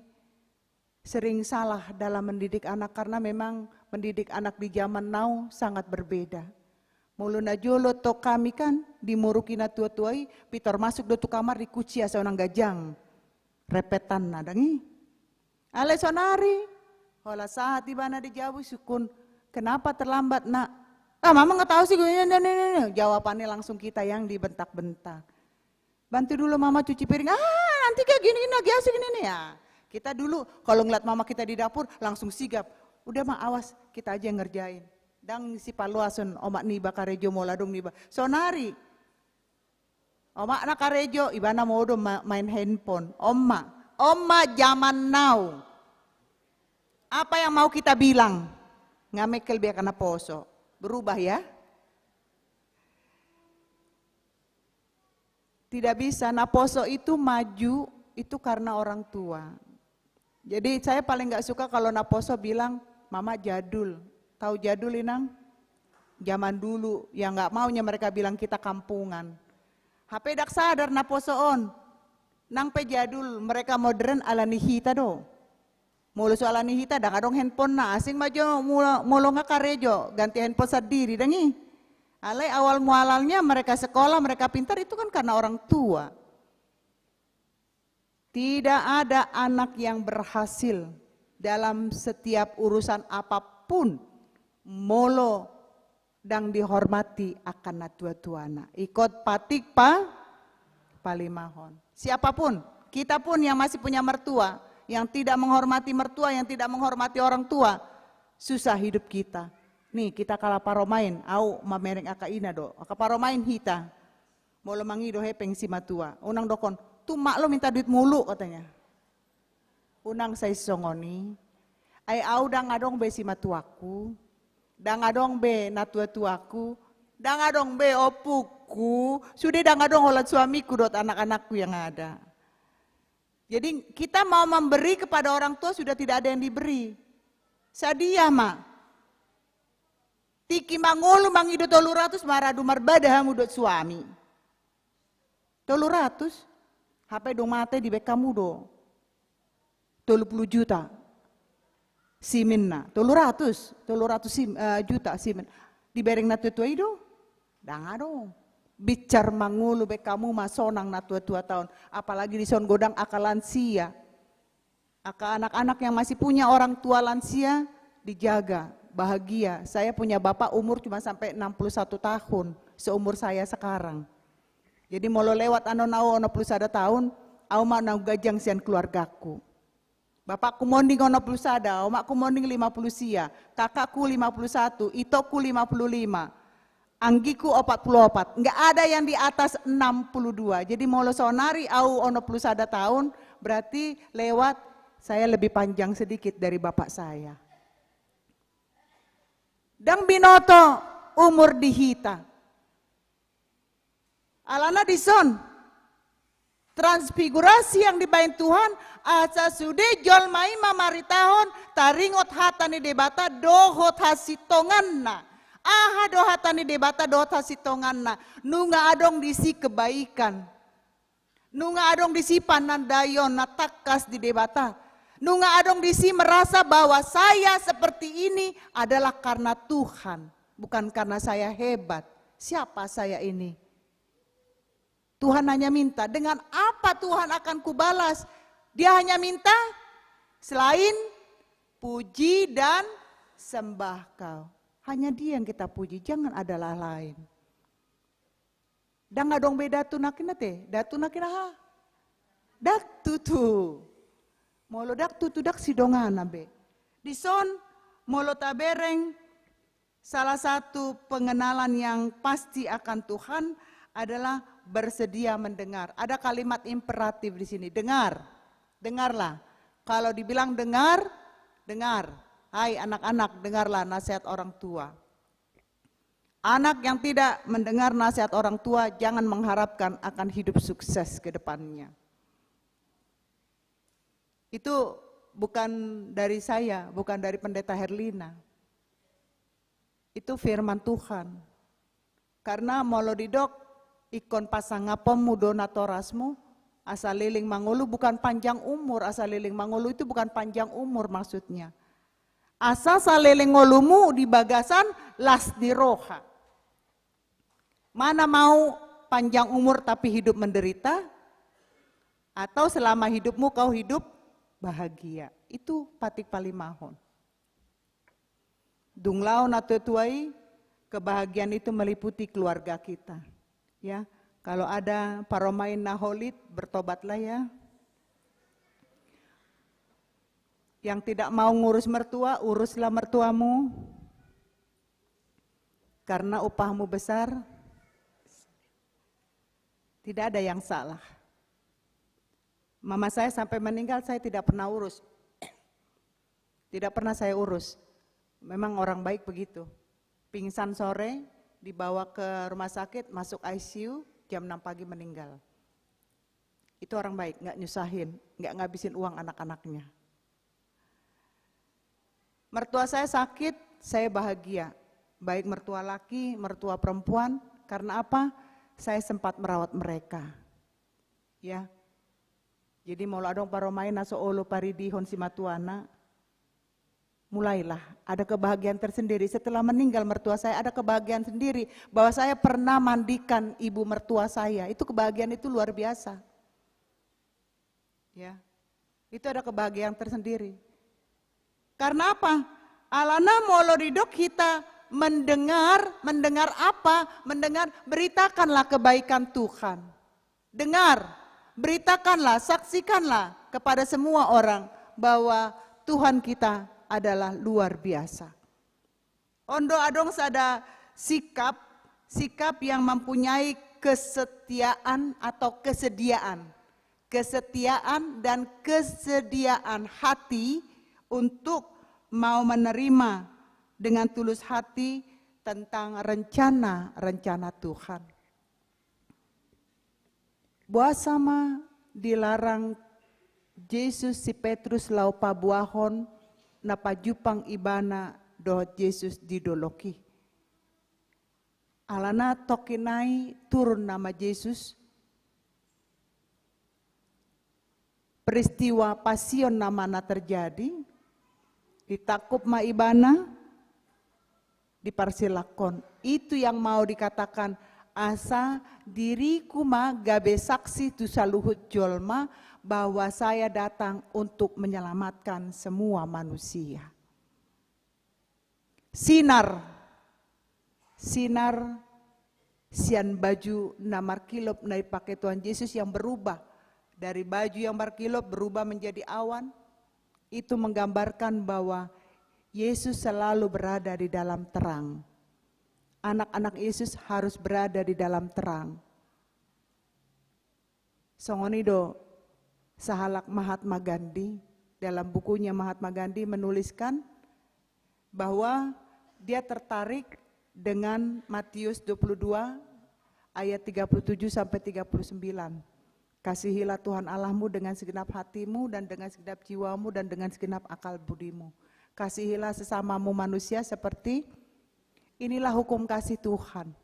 sering salah dalam mendidik anak, karena memang mendidik anak di zaman now sangat berbeda. Molo na jolo tong hami kan, dimuruki na tua-tua i, pintor masuk do tu kamar, dikunci asa unang ganjang repetanna, ndang i? Alai sonari, holan sahat ibana di jabu, sungkun, "Kenapa terlambat, Nak?" "Ah, Mama nggak tahu sih," jawabannya langsung kita yang dibentak-bentak. "Bantu dulu Mama cuci piring." "Ah, nanti kayak gini, gini, lagi asik ini nih ya." Kita dulu kalau ngeliat mama kita di dapur, langsung sigap. "Udah, Ma, awas, kita aja yang ngerjain." Ndang sipaloashon omak niba karejo molo adong niba. Sonari, omakna karejo, ibana modom ma-, main handphone. Oma, oma zaman now. Apa yang mau kita bilang? Nga mengkel be angka naposo. Berubah ya. Tidak bisa, naposo itu maju itu karena orang tua. Jadi saya paling nggak suka kalau naposo bilang, "Mama jadul." Tahu jadul, Inang? Zaman dulu, ya nggak maunya mereka bilang kita kampungan. Hape ndang sadar naposo on. Nang pe jadul, mereka modern ala ni hita do. Molo so ala ni hita, ndang adong handphone na asing ma jo mula-, molo nga karejo, ganti handphone sandiri, ndang i. Alai awal mualalnya mereka sekolah, mereka pintar itu kan karena orang tua. Tidak ada anak yang berhasil dalam setiap urusan apapun molo ndang dihormati angka natuatuana. Ingkon patik pa-, palimahon. Siapapun, kita pun yang masih punya mertua, yang tidak menghormati mertua, yang tidak menghormati orang tua, susah hidup kita. Nih, kita angka paromaen, au mamereng angka ina do, angka paromaen hita. Molo mangido hepeng simatua, unang dokkon, "Tung mak lo minta duit mulu," katanya. Unang sai songon i. Ai au ndang adong be simatuangku, ndang adong be natuatuangku, ndang adong be ompungku, sude ndang adong holan suamingku dohot anak-anakku yang ada. Jadi kita mau memberi kepada orang tua sudah tidak ada yang diberi. Sadia ma. Tingki mangolu mangido tolu ratus, maradu marbada hamu dohot suami. Tolu ratus? Hape dung mate dibaen hamu do tolu pulu juta. Simin na, tolu ratus, tolu ratus sim, eh, juta simin. Dibereng na tua-tua i do? Dang adong. Binsar mangolu be hamu ma sonang na tua-tua taon. Apalagi dison godang angka lansia. Angka anak-anak yang masih punya orang tua lansia dijaga, bahagia. Saya punya bapak umur cuma sampai enam puluh satu tahun, seumur saya sekarang. Jadi molo lewat annon au onom puluh sada taon, au ma na ganjang sian keluargaku. Bapakku monding onom puluh sada, omakku monding lima puluh sia, kakakku lima puluh satu, itokku lima puluh lima, anggiku opat puluh opat. Nggak ada yang di atas enam puluh dua. Jadi molo saonari au onom puluh sada taon, berarti lewat saya lebih panjang sedikit dari bapak saya. Dang binoto umur di hita. Alana dison, transfigurasi yang dibaen Tuhan, asa sude jolma i mamaritahon, taringot hata ni Debata dohot hasintonganna. Aha do hata ni Debata dohot hasintonganna? Nunga adong disi kebaikan. Nunga adong disi panandaion na tangkas di Debata. Nunga adong disi merasa bahwa saya seperti ini adalah karena Tuhan, bukan karena saya hebat. Siapa saya ini? Tuhan hanya minta, dengan apa Tuhan akan kubalas? Dia hanya minta selain puji dan sembah Kau. Hanya Dia yang kita puji, jangan ada lain. Dang adong be datu nangkin ate, datu nangkin aha? Dang tutu. Molo dang tutu, dang sidonganan be. Dison, molo tabereng, salah satu pengenalan yang pasti akan Tuhan adalah bersedia mendengar. Ada kalimat imperatif di sini, dengar. Dengarlah. Kalau dibilang dengar, dengar. Hai anak-anak, dengarlah nasihat orang tua. Anak yang tidak mendengar nasihat orang tua, jangan mengharapkan akan hidup sukses ke depannya. Itu bukan dari saya, bukan dari Pendeta Herlina. Itu firman Tuhan. Karena molo didok, ingkon pasangaponmu do natorasmu, asa leleng mangolu, bukan panjang umur, asa leleng mangolu itu bukan panjang umur maksudnya. Asa saleleng ngolumu di bagasan las ni roha. Mana mau panjang umur tapi hidup menderita, atau selama hidupmu kau hidup bahagia? Itu patik palimahon. Dung laho na tua-tua i, kebahagiaan itu meliputi keluarga kita. Ya, kalau ada parumaen na holit, bertobatlah ya. Yang tidak mau ngurus mertua, uruslah mertuamu. Karena upahmu besar, tidak ada yang salah. Mama saya sampai meninggal, saya tidak pernah urus. Tidak pernah saya urus. Memang orang baik begitu. Pingsan sore, dibawa ke rumah sakit, masuk I C U, jam enam pagi meninggal. Itu orang baik, nggak nyusahin, nggak ngabisin uang anak-anaknya. Mertua saya sakit, saya bahagia. Baik mertua laki, mertua perempuan. Karena apa? Saya sempat merawat mereka. Ya. Jadi molo adong parumaen na so olo paridihon simatuana, mulailah ada kebahagiaan tersendiri. Setelah meninggal mertua saya, ada kebahagiaan sendiri bahwa saya pernah mandikan ibu mertua saya. Itu kebahagiaan itu luar biasa. Ya. Itu ada kebahagiaan tersendiri. Karena apa? Alana molo didok hita mendengar, mendengar apa? Mendengar, beritakanlah kebaikan Tuhan. Dengar, beritakanlah, saksikanlah kepada semua orang bahwa Tuhan kita adalah luar biasa. On do adong sada sikap, sikap yang mempunyai kesetiaan atau kesediaan. Kesetiaan dan kesediaan hati untuk mau menerima dengan tulus hati tentang rencana-rencana Tuhan. Boasa ma dilarang Jesus si Petrus laho paboahon na pajumpang ibana dohot Jesus di dolok i? Alana tongkin nai turun nama Jesus, peristiwa pasion nama na terjadi, Ditangkup ma ibana, diparsilakkon. Itu yang mau dikatakan, asa diriku ma gabe saksi tu saluhut jolma bahwa saya datang untuk menyelamatkan semua manusia. Sinar. Sinar sian baju na markilop na dipake Tuhan Yesus yang berubah. Dari baju yang markilop berubah menjadi awan. Itu menggambarkan bahwa Yesus selalu berada di dalam terang. Anak-anak Yesus harus berada di dalam terang. Songon i do sahalak Mahatma Gandhi, dalam bukunya Mahatma Gandhi menuliskan bahwa dia tertarik dengan Matius dua puluh dua ayat tiga puluh tujuh sampai tiga puluh sembilan. Kasihilah Tuhan Allahmu dengan segenap hatimu dan dengan segenap jiwamu dan dengan segenap akal budimu. Kasihilah sesamamu manusia seperti, inilah hukum kasih Tuhan.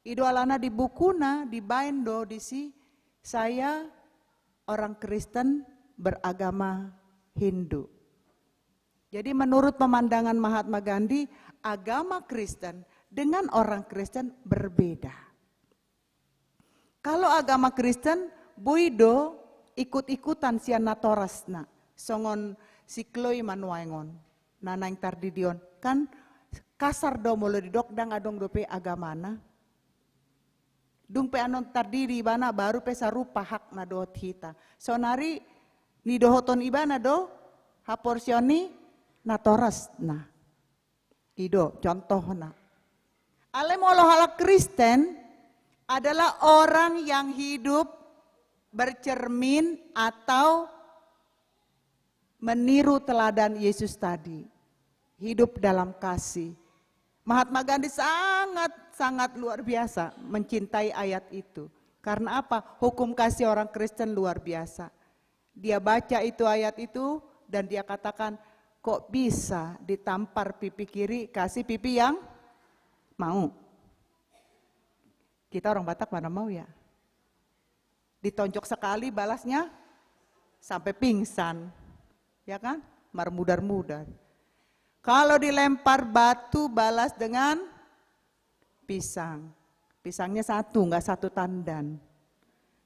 I do alana di bukuna dibaen do disi, saya orang Kristen beragama Hindu. Jadi menurut pemandangan Mahatma Gandhi, agama Kristen dengan orang Kristen berbeda. Kalau agama Kristen, boi do ikut-ikutan sian natorasna, songon si Chloe ma nuaeng on, na naeng tardidi on. Kan kasar do molo didok ndang adong dope agamana. Dung pe annon tardidi ibana baru pe sarupa hakna dohot hita. Saonari nidohoton ibana do haporseaon ni natorasna. I do contohna. Alai molo halak Kristen adalah orang yang hidup bercermin atau meniru teladan Yesus tadi. Hidup dalam kasih. Mahatma Gandhi sangat-sangat luar biasa mencintai ayat itu. Karena apa? Hukum kasih orang Kristen luar biasa. Dia baca itu ayat itu dan dia katakan, "Kok bisa ditampar pipi kiri, kasih pipi yang mau?" Kita orang Batak mana mau ya? Ditonjok sekali balasnya sampai pingsan. Ya kan? Marmudar-mudar. Kalau dilempar batu balas dengan pisang. Pisangnya satu, nggak satu tandan.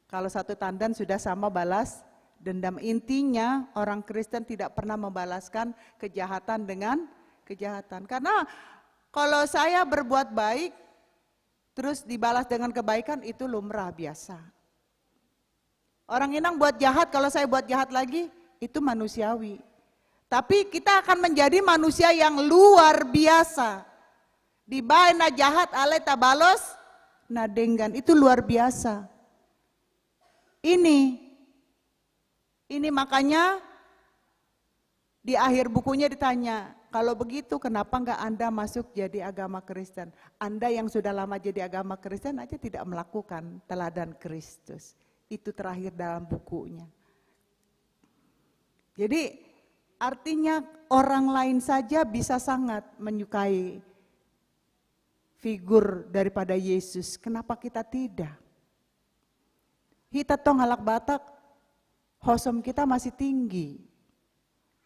Kalau satu tandan sudah sama balas dendam. Intinya orang Kristen tidak pernah membalaskan kejahatan dengan kejahatan. Karena kalau saya berbuat baik, terus dibalas dengan kebaikan, itu lumrah biasa. Orang Inang buat jahat, kalau saya buat jahat lagi, itu manusiawi. Tapi kita akan menjadi manusia yang luar biasa. Dibaen na jahat, alai tabalos na denggan. Itu luar biasa. Ini, ini makanya di akhir bukunya ditanya, "Kalau begitu, kenapa nggak Anda masuk jadi agama Kristen? Anda yang sudah lama jadi agama Kristen aja tidak melakukan teladan Kristus." Itu terakhir dalam bukunya. Jadi, artinya orang lain saja bisa sangat menyukai figur daripada Yesus. Kenapa kita tidak? Hita tong halak Batak, hosom kita masih tinggi.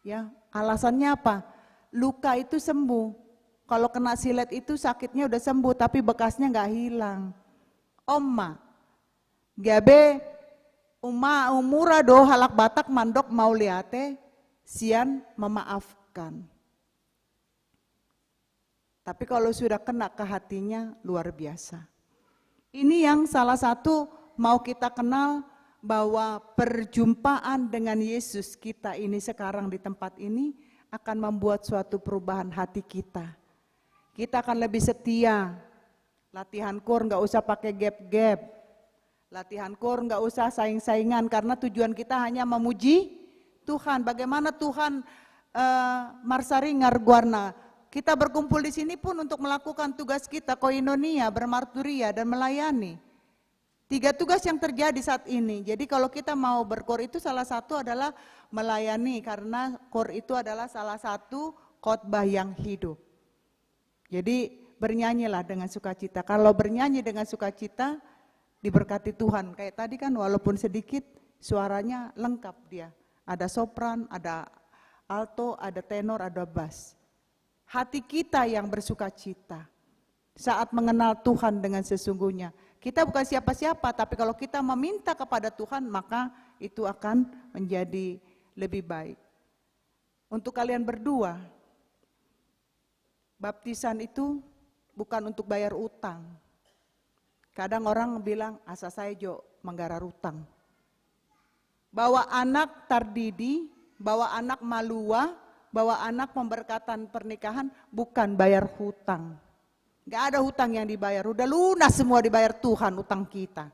Ya, alasannya apa? Luka itu sembuh. Kalau kena silet itu sakitnya udah sembuh, tapi bekasnya nggak hilang. Om ma, gabe uma umura do halak Batak mandok mauliate sian memaafkan. Tapi kalau sudah kena ke hatinya, luar biasa. Ini yang salah satu mau kita kenal, bahwa perjumpaan dengan Yesus kita ini sekarang di tempat ini akan membuat suatu perubahan hati kita. Kita akan lebih setia. Latihan koor nggak usah pakai gap-gap. Latihan koor nggak usah saing-saingan, karena tujuan kita hanya memuji Tuhan. Bagaimana Tuhan, eh, marsaringar goarna? Kita berkumpul di sini pun untuk melakukan tugas kita, koinonia, bermarturia, dan melayani. Tiga tugas yang terjadi saat ini. Jadi kalau kita mau berkoor itu salah satu adalah melayani, karena koor itu adalah salah satu khotbah yang hidup. Jadi, bernyanyilah dengan sukacita. Kalau bernyanyi dengan sukacita, diberkati Tuhan. Kayak tadi kan, walaupun sedikit, suaranya lengkap dia. Ada sopran, ada alto, ada tenor, ada bass. Hati kita yang bersukacita saat mengenal Tuhan dengan sesungguhnya. Kita bukan siapa-siapa, tapi kalau kita meminta kepada Tuhan, maka itu akan menjadi lebih baik. Untuk kalian berdua, baptisan itu bukan untuk bayar utang. Kadang orang bilang, "Asa sai jo manggarar utang." Bahwa anak tardidi, bahwa anak malua, bahwa anak pemberkatan pernikahan bukan bayar hutang. Gak ada hutang yang dibayar, udah lunas semua dibayar Tuhan utang kita.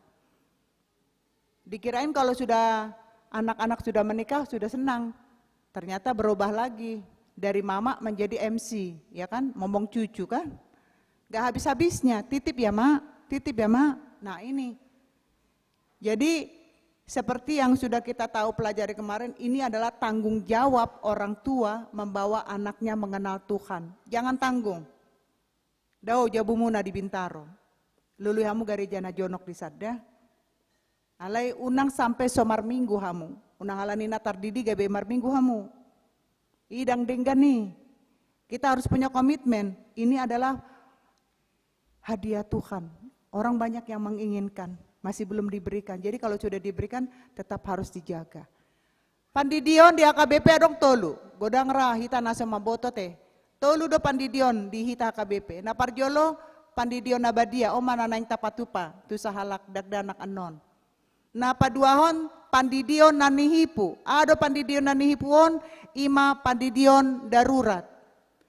Dikirain kalau sudah anak-anak sudah menikah, sudah senang. Ternyata berubah lagi. Dari mama menjadi M C, ya kan? Momong cucu kan? Gak habis-habisnya. "Titip ya, Mak. Titip ya, Mak." Nah, ini. Jadi, seperti yang sudah kita tahu pelajari kemarin, ini adalah tanggung jawab orang tua membawa anaknya mengenal Tuhan. Jangan tanggung. Dao jabumuna di Bintaro. Lului hamu gareja na jonok di sada. Alai unang sampe so marminggu hamu. Unang ala ni na tardidi gabe marminggu hamu. I ndang denggan i. Kita harus punya komitmen. Ini adalah hadiah Tuhan. Orang banyak yang menginginkan, masih belum diberikan. Jadi kalau sudah diberikan, tetap harus dijaga. Pandidion di H K B P adong tolu, godang ra hita na so mamboto te. Tolu do pandidion di hita H K B P. Na parjolo, pandidion na badia, on ma na naeng tapatupa tu sahalak dakdanak annon. Na paduahon, pandidion na nihipu. Aha do pandidion na nihipu on? I ma pandidion darurat.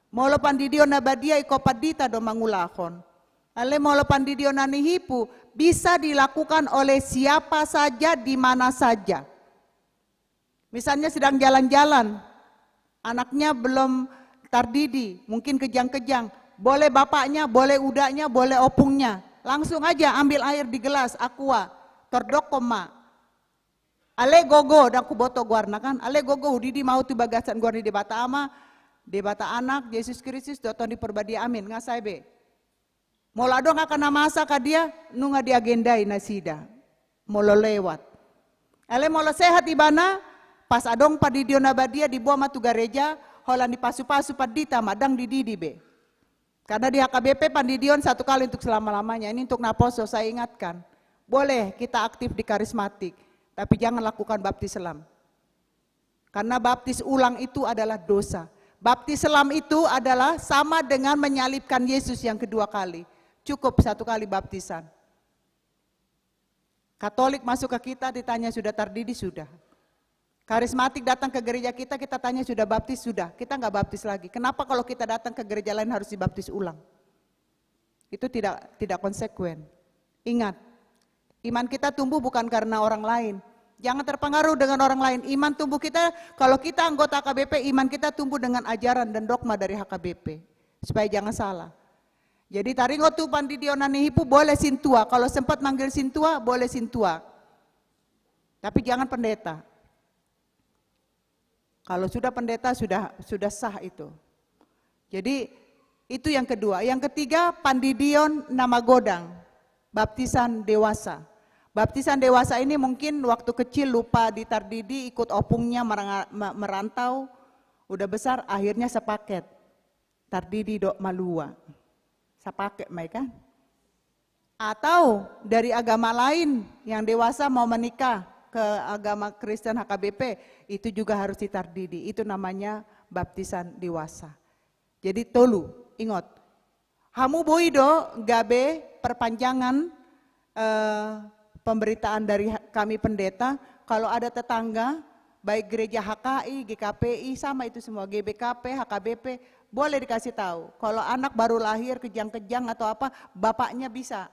Molo pandidion na badia, ingkon pandita do mangulahon. Alai molo pandidion na nihipu, bisa dilakukan oleh siapa saja, di mana saja. Misalnya sedang jalan-jalan, anaknya belum tardidi, mungkin kejang-kejang. Boleh bapaknya, boleh udaknya, boleh opungnya. Langsung aja ambil air di gelas, aqua, tordok ma. Ale gogo, ndang huboto goarna kan. Ale gogo, hudidi ma ahu tu bagasan goar ni Debata Ama, Debata Anak, Jesus Kristus, dohot Tondi Porbadia. Amin. Nga sae be. Molo adong angka na masa, ka dia, nunga diagendai nasida. Molo lewat. Ale molo sehat ibana, pas adong pandidion na badia, diboan ma tu gareja, holan dipasu-pasu pandita ma, ndang dididi be. Karena di H K B P pandidion satu kali untuk selama-lamanya. Ini untuk naposo, saya ingatkan. Boleh kita aktif di karismatik, tapi jangan lakukan baptis selam. Karena baptis ulang itu adalah dosa. Baptis selam itu adalah sama dengan menyalibkan Yesus yang kedua kali. Cukup satu kali baptisan. Katolik masuk ke kita, ditanya sudah tardidi, sudah. Karismatik datang ke gereja kita, kita tanya sudah baptis, sudah. Kita nggak baptis lagi. Kenapa kalau kita datang ke gereja lain harus dibaptis ulang? Itu tidak tidak konsekuen. Ingat, iman kita tumbuh bukan karena orang lain. Jangan terpengaruh dengan orang lain. Iman tumbuh kita, kalau kita anggota H K B P, iman kita tumbuh dengan ajaran dan dogma dari H K B P. Supaya jangan salah. Jadi taringot tu pandidion na nihipu, boleh sintua. Kalau sempat manggil sintua, boleh sintua. Tapi jangan pendeta. Kalau sudah pendeta, sudah sudah sah itu. Jadi itu yang kedua. Yang ketiga, pandidion na magodang, baptisan dewasa. Baptisan dewasa ini mungkin waktu kecil lupa ditardidi, ikut opungnya meranga- me- merantau, udah besar akhirnya sepaket. Tardidi dohot malua. Sapaket ma i kan? Atau dari agama lain yang dewasa mau menikah ke agama Kristen H K B P, itu juga harus ditardidi. Itu namanya baptisan dewasa. Jadi tolu, ingot. Hamu boi do gabe perpanjangan eh, pemberitaan dari ha- kami pendeta, kalau ada tetangga, baik gereja H K I, G K P I, sama itu semua, G B K P, H K B P, boleh dikasih tahu. Kalau anak baru lahir, kejang-kejang atau apa, bapaknya bisa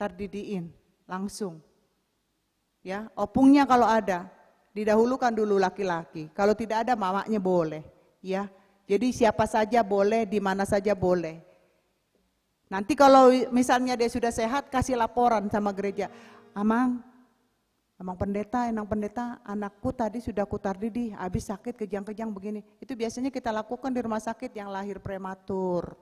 tardidiin langsung. Ya, opungnya kalau ada, didahulukan dulu laki-laki. Kalau tidak ada, mamanya boleh. Ya, jadi siapa saja boleh, di mana saja boleh. Nanti kalau misalnya dia sudah sehat, kasih laporan sama gereja. Amang, Amang Pendeta, Inang Pendeta, anakku tadi sudah kutardidi, habis sakit kejang-kejang begini. Itu biasanya kita lakukan di rumah sakit yang lahir prematur.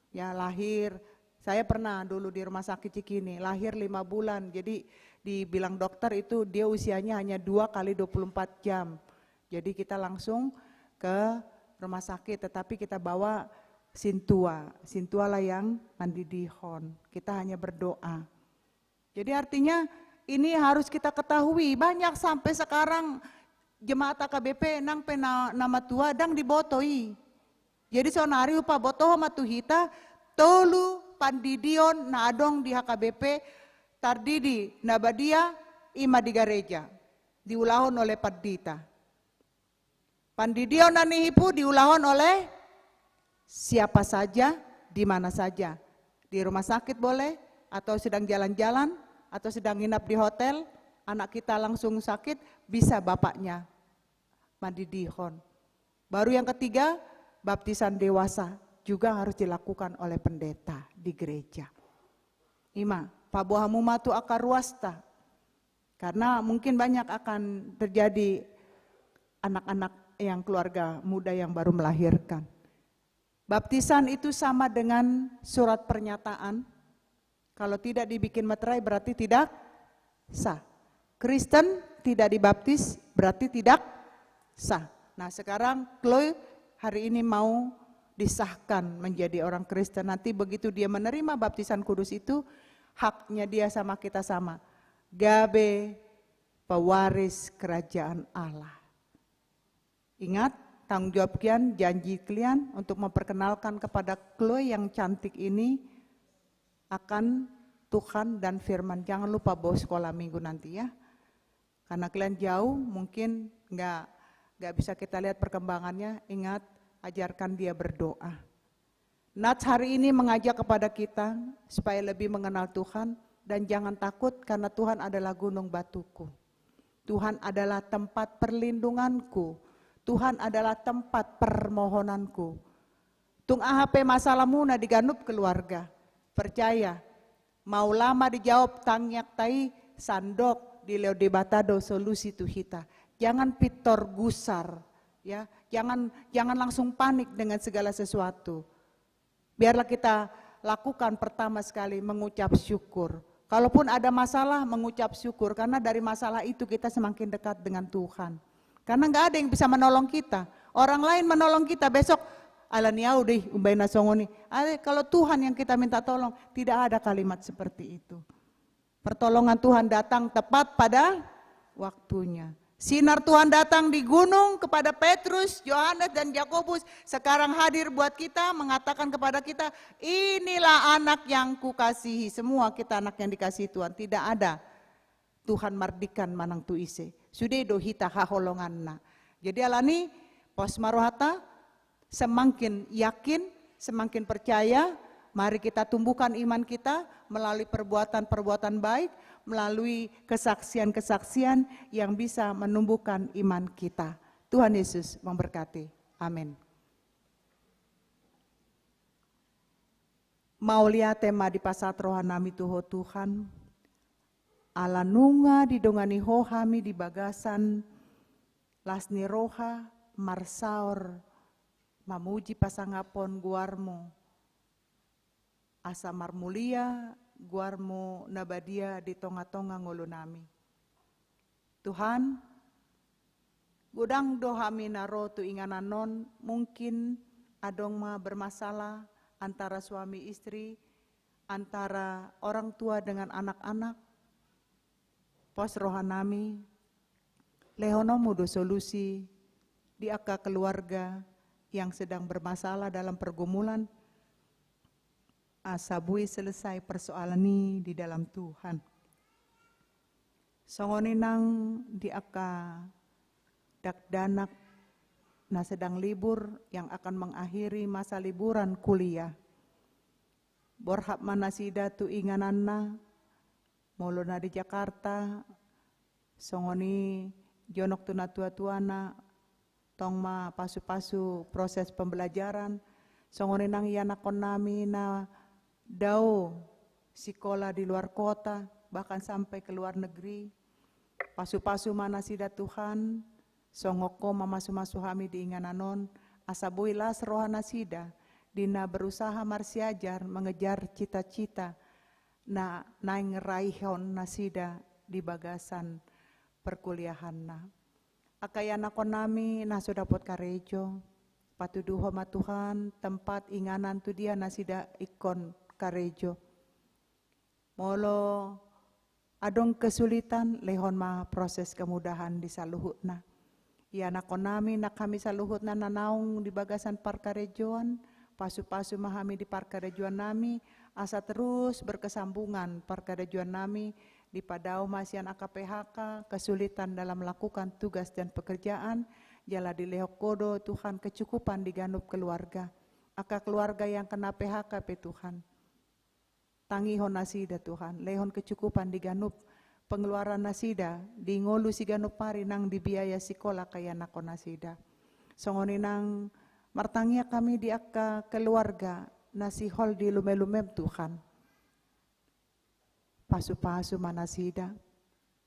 Ya, lahir, saya pernah dulu di rumah sakit Cikini, lahir lima bulan. Jadi dibilang dokter itu dia usianya hanya dua kali dua puluh empat jam. Jadi kita langsung ke rumah sakit, tetapi kita bawa sintua. Sintualah yang mandidihon. Kita hanya berdoa. Jadi artinya ini harus kita ketahui, banyak sampai sekarang jemaat H K B P nang pe na, na matua ndang diboto i. Jadi saonari hupabotohon ma tu hita, tolu pandidion na adong di H K B P, tardidi na badia, i ma di gareja, diulahon oleh pandita. Pandidion na nihipu diulahon oleh siapa saja, di mana saja. Di rumah sakit boleh, atau sedang jalan-jalan, atau sedang nginap di hotel, anak kita langsung sakit, bisa bapaknya mandidihon. Baru yang ketiga, baptisan dewasa juga harus dilakukan oleh pendeta di gereja. I ma, paboa hamu ma tu angka ruasta. Karena mungkin banyak akan terjadi anak-anak yang keluarga muda yang baru melahirkan. Baptisan itu sama dengan surat pernyataan. Kalau tidak dibikin meterai berarti tidak sah. Kristen tidak dibaptis berarti tidak sah. Nah, sekarang Chloe hari ini mau disahkan menjadi orang Kristen. Nanti begitu dia menerima baptisan kudus itu, haknya dia sama kita sama. Gabe pewaris kerajaan Allah. Ingat, tanggung jawab kalian, janji kalian untuk memperkenalkan kepada Chloe yang cantik ini akan Tuhan dan firman. Jangan lupa bawa sekolah minggu nanti ya. Karena kalian jauh, mungkin nggak, nggak bisa kita lihat perkembangannya. Ingat, ajarkan dia berdoa. Nats hari ini mengajak kepada kita supaya lebih mengenal Tuhan dan jangan takut karena Tuhan adalah gunung batuku. Tuhan adalah tempat perlindunganku. Tuhan adalah tempat permohonanku. Tung aha pe masalahmuna di ganup keluarga, percaya, mau lama dijawab tangiangta i, sandok dilehon Debata do solusi tu hita. Jangan pintor gusar, ya. Jangan, jangan langsung panik dengan segala sesuatu. Biarlah kita lakukan pertama sekali mengucap syukur. Kalaupun ada masalah, mengucap syukur. Karena dari masalah itu kita semakin dekat dengan Tuhan. Karena nggak ada yang bisa menolong kita. Orang lain menolong kita, besok, "Ala ni au do i umbahen na songon i." Ada, kalau Tuhan yang kita minta tolong, tidak ada kalimat seperti itu. Pertolongan Tuhan datang tepat pada waktunya. Sinar Tuhan datang di gunung kepada Petrus, Yohanes, dan Yakobus. Sekarang hadir buat kita, mengatakan kepada kita, "Inilah anak yang kukasihi." Semua kita anak yang dikasihi Tuhan. Tidak ada Tuhan mardikan manang tu ise. Sude do hita haholonganna. Jadi ala ni, pos ma rohanta, semakin yakin, semakin percaya, mari kita tumbuhkan iman kita melalui perbuatan-perbuatan baik, melalui kesaksian-kesaksian yang bisa menumbuhkan iman kita. Tuhan Yesus memberkati. Amin. Mauliate ma dipasahat rohanami tu Ho Tuhan, ala nunga didongani Ho hami di bagasan las ni roha marsaor mamuji pasangaphon goarmu, asa marmulia goarmu na badia di tonga-tonga ngolunami. Tuhan, godang do hami na ro tu inganan on, mungkin adong ma bermasalah antara suami istri, antara orang tua dengan anak-anak. Pos rohanami, lehononmu do solusi di angka keluarga yang sedang bermasalah dalam pergumulan, asa boi selesai persoalan i di dalam Tuhan. Songon i nang di angka dakdanak na sedang libur yang akan mengakhiri masa liburan kuliah. Borhat ma nasida tu ingananna, molo na di Jakarta, songon i jonok tu natua-tuana, tong ma pasu-pasu proses pembelajaran, songon i nang ianakkonnami na dao sikola di luar kota, bahkan sampai ke luar negeri. Pasu-pasu ma nasida Tuhan, songon Ho mamasu-masu hami di inganan on, asa boi las roha nasida, di na berusaha marsiajar mengejar cita-cita na naeng raihon nasida di bagasan perkuliahanna. Angka ianakkonnami na so dapot karejo, patuduhon ma Tuhan tempat inganan tu dia nasida ingkon karejo. Molo adong kesulitan, lehon ma proses kemudahan di saluhutna. Ianakkonnami nang hami saluhutna na naung di bagasan parkarejoan, pasupasu ma hami di parkarejoannami, asa terus berkesambungan parkarejoannami, dipadao ma sian angka P H K kesulitan dalam melakukan tugas dan pekerjaan, jala dilehon Ho do Tuhan kecukupan di ganup keluarga. Angka keluarga yang kena P H K pe Tuhan, tangihon nasida Tuhan, lehon kecukupan di ganup pengeluaran nasida, di ngolu siganup ari nang di biaya sikola angka ianakkon nasida. Songon i nang martangiang hami di angka keluarga na sihol di lumelumem Tuhan. Pasupasu ma nasida,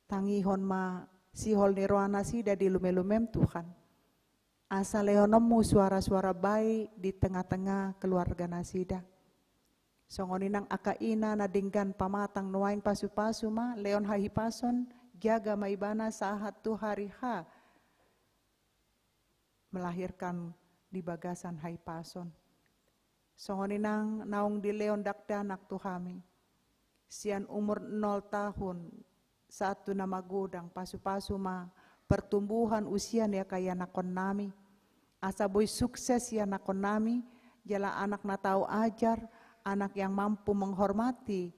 tangihon ma sihol ni roha nasida di lumelumem Tuhan. Asa lehononmu suara-suara baik di tengah-tengah keluarga nasida. Songon i nang angka ina na denggan pamatang nuaeng, pasupasu ma, lehon hahipason, jaga ma ibana sahat tu hari H melahirkan di bagasan hahipason. Songon i nang naung dilehon dakdanak tu hami, sian umur nol tahun sahat tu na magodang, pasupasu ma pertumbuhan usia ni angka ianakkonnami, asa boi sukses ianakkonnami, jala anak na tahu ajar, anak yang mampu menghormati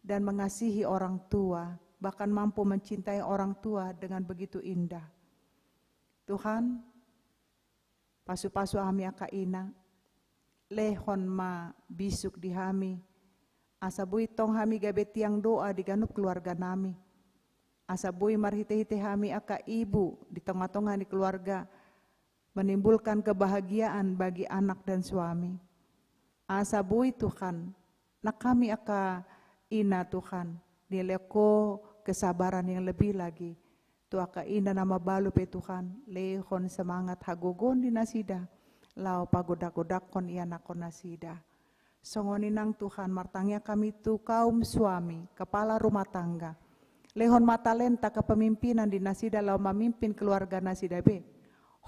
dan mengasihi orang tua, bahkan mampu mencintai orang tua dengan begitu indah. Tuhan, pasupasu hami angka ina, lehon ma bisuk di hami, asa boi tong hami gabe tiang doa di ganup keluarganami, asa boi marhite-hite hami angka ibu di tengah-tengah ni keluarga, menimbulkan kebahagiaan bagi anak dan suami. Asa boi Tuhan, nang hami angka ina Tuhan, dilehon Ho kesabaran yang lebih lagi. Tu angka ina na mabalu pe Tuhan, lehon semangat hagogoon di nasida, laho pagodak-godakkon ianakkon nasida. Songon i nang Tuhan, martangiang hami tu kaum suami, kepala rumah tangga. Lehon ma talenta kepemimpinan di nasida laho mamimpin keluarga nasida be.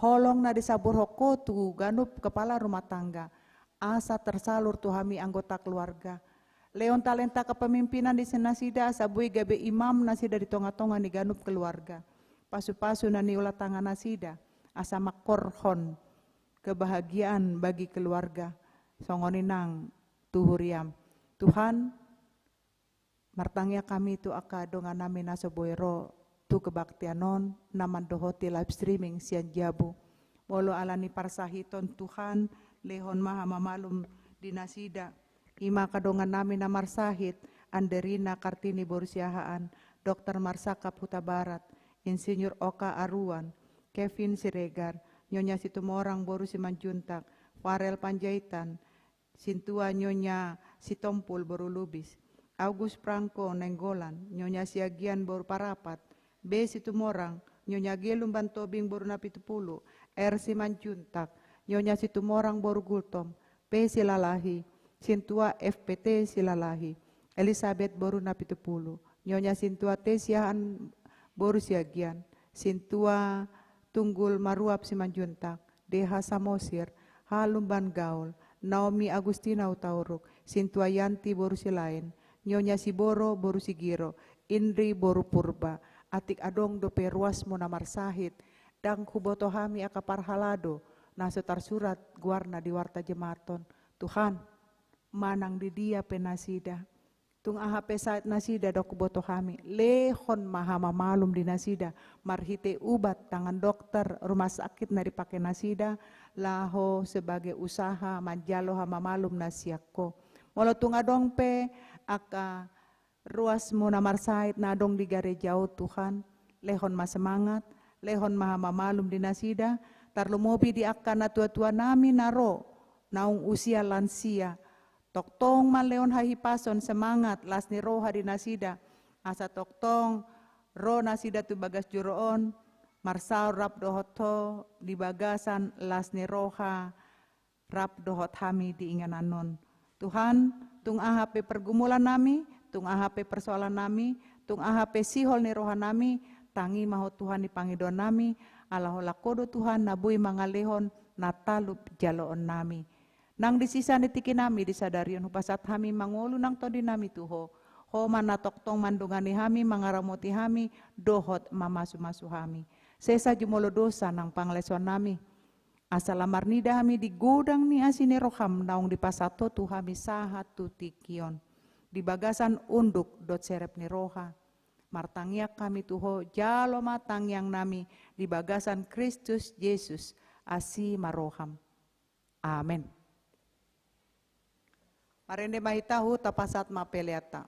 Holong na disamburhon Ho tu ganup kepala rumah tangga, asa tersalur tu hami anggota keluarga. Lehon talenta kepemimpinan di nasida, asa boi gabe imam nasida di tengah-tengah ni ganup keluarga. Pasupasu na niula tangan nasida, asa mangkorhon kebahagiaan bagi keluarga. Songon i nang tu huriam. Tuhan, martangiang hami tu angka dongannami na so boi ro tu kebaktian on, na mandohoti live streaming sian jabu. Molo ala ni parsahiton Tuhan, lehon ma hamamalum di nasida. I ma angka dongannami na marsahit, Anderina Kartini boru Siahaan, Dokter Marsangkap Hutabarat, Insinyur Oka Aruan, Kevin Siregar, Nyonya Situmorang boru Simanjuntak, Farel Panjaitan, Sintua Nyonya Sitompul boru Lubis, Agus Prangko Nainggolan, Nyonya Siagian boru Parapat, B Situmorang, Nyonya G Lumbantobing boru Napitupulu, R Simanjuntak, Nyonya Situmorang boru Gultom, P Silalahi, Sintua F P T Silalahi, Elisabet boru Napitupulu, Nyonya Sintua T Siahaan boru Siagian, Sintua Tunggul Maruap Simanjuntak, D H Samosir, H Lumban Gaol, Naomi Agustina Hutauruk, Sintua Yanti boru Silaen, Nyonya Siboro boru Sigiro, Indri boru Purba. Atik adong dope ruasmu na marsahit, ndang huboto hami angka parhalado na so tarsurat goarna di warta jemaat on. Tuhan, manang di dia pe nasida, tung aha pe sahit nasida, ndang huboto hami, lehon ma hamamalum di nasida marhite ubat tangan dokter rumah sakit na dipake nasida, laho sebagai usaha manjalo hamamalum na sian Ho. Molo tung adong pe angka ruasmu na marsahit na adong di gareja on Tuhan, lehon ma semangat, lehon ma hamamalum di nasida, tarlumobi di angka natua-tuanami na ro, naung usia lansia, tongtong ma lehon hahipason, semangat, las ni roha di nasida, asa tongtong ro nasida tu bagas joro on, marsaor rap dohot Ho di bagasan las ni roha, rap dohot hami di inganan on. Tuhan, tung aha pe pergumulannami, tung aha pe persoalannami, tung aha pe sihol ni rohanami, tangi ma Ho Tuhan di pangidoannami, Ala holan Ho do Tuhan na boi mangalehon na talup jaloonnami. Nang di sisa ni tingkinami di sadari on hupasahat hami mangolu nang tondinami tu Ho. Ho ma na tongtong mandongani hami, mangaramoti hami, dohot mamasumasu hami. Sesa jumolo dosa nang pangalaisonnami. Asa lam marnida hami di godang ni asi ni roham naung dipasahat Ho tu hami sahat tu tingki on. Di bagasan unduk dohot serep ni roha. Martangiang hami tu Ho, jalo ma tangiangnami di bagasan Kristus Jesus, asi ma roham. Amen. Marende ma hita, huhut tapasahat ma peleanta.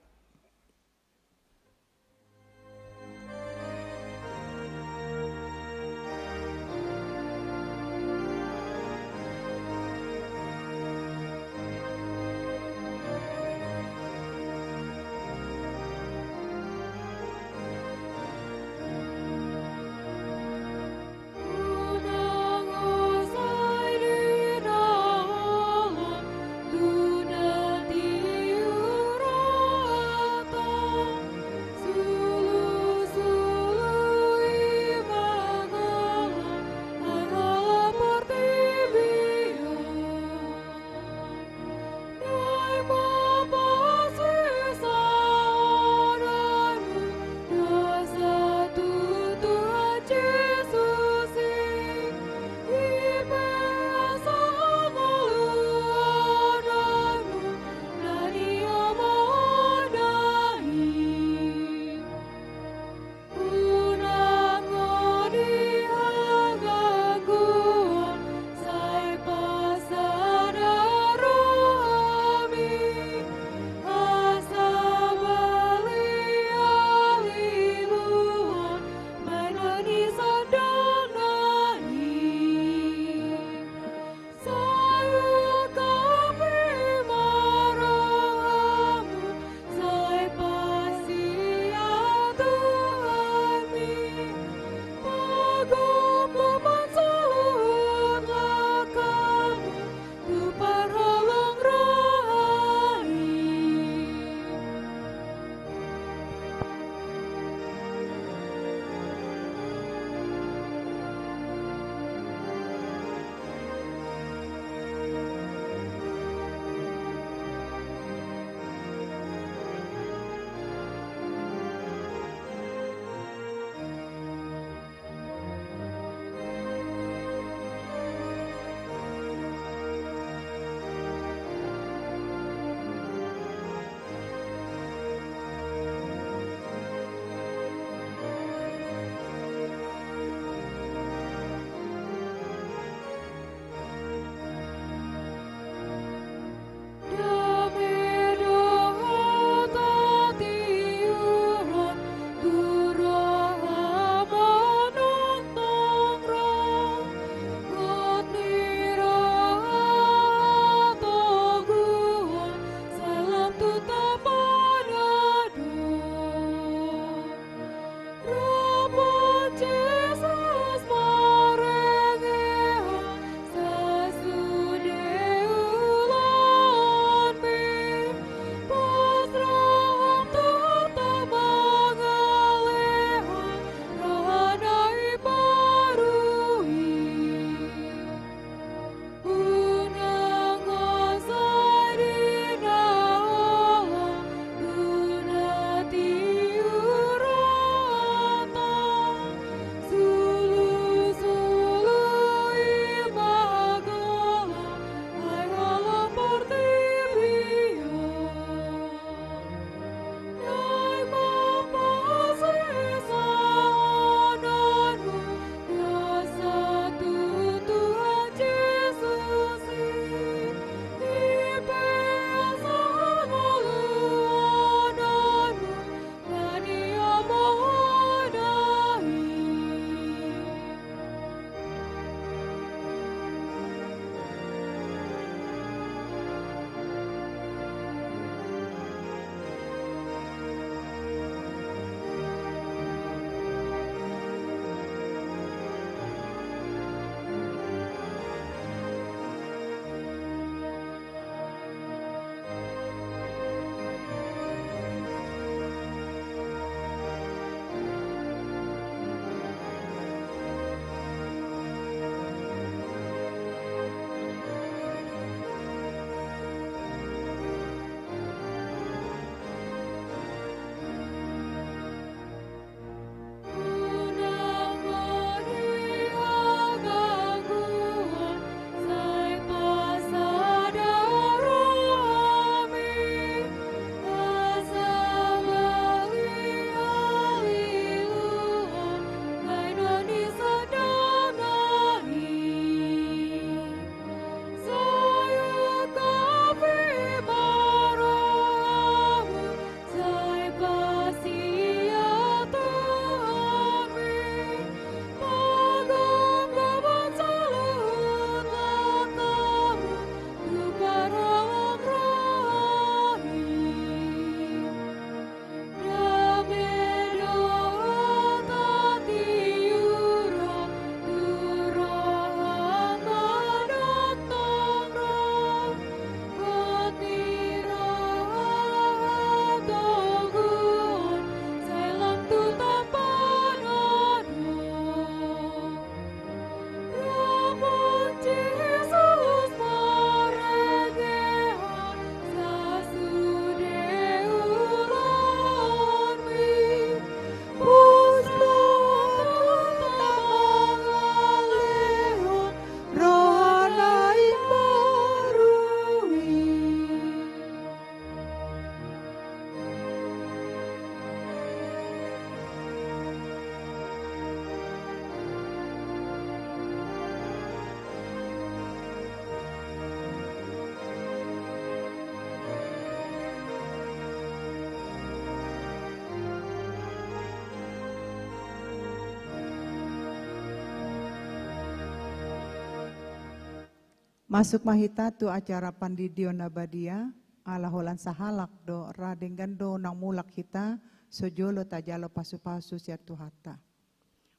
Masuk ma hita tu acara pandidion na badia, ala holan sahalak do, ra denggan do unang mulak hita, so jolo tajalo pasu-pasu sian Tuhanta.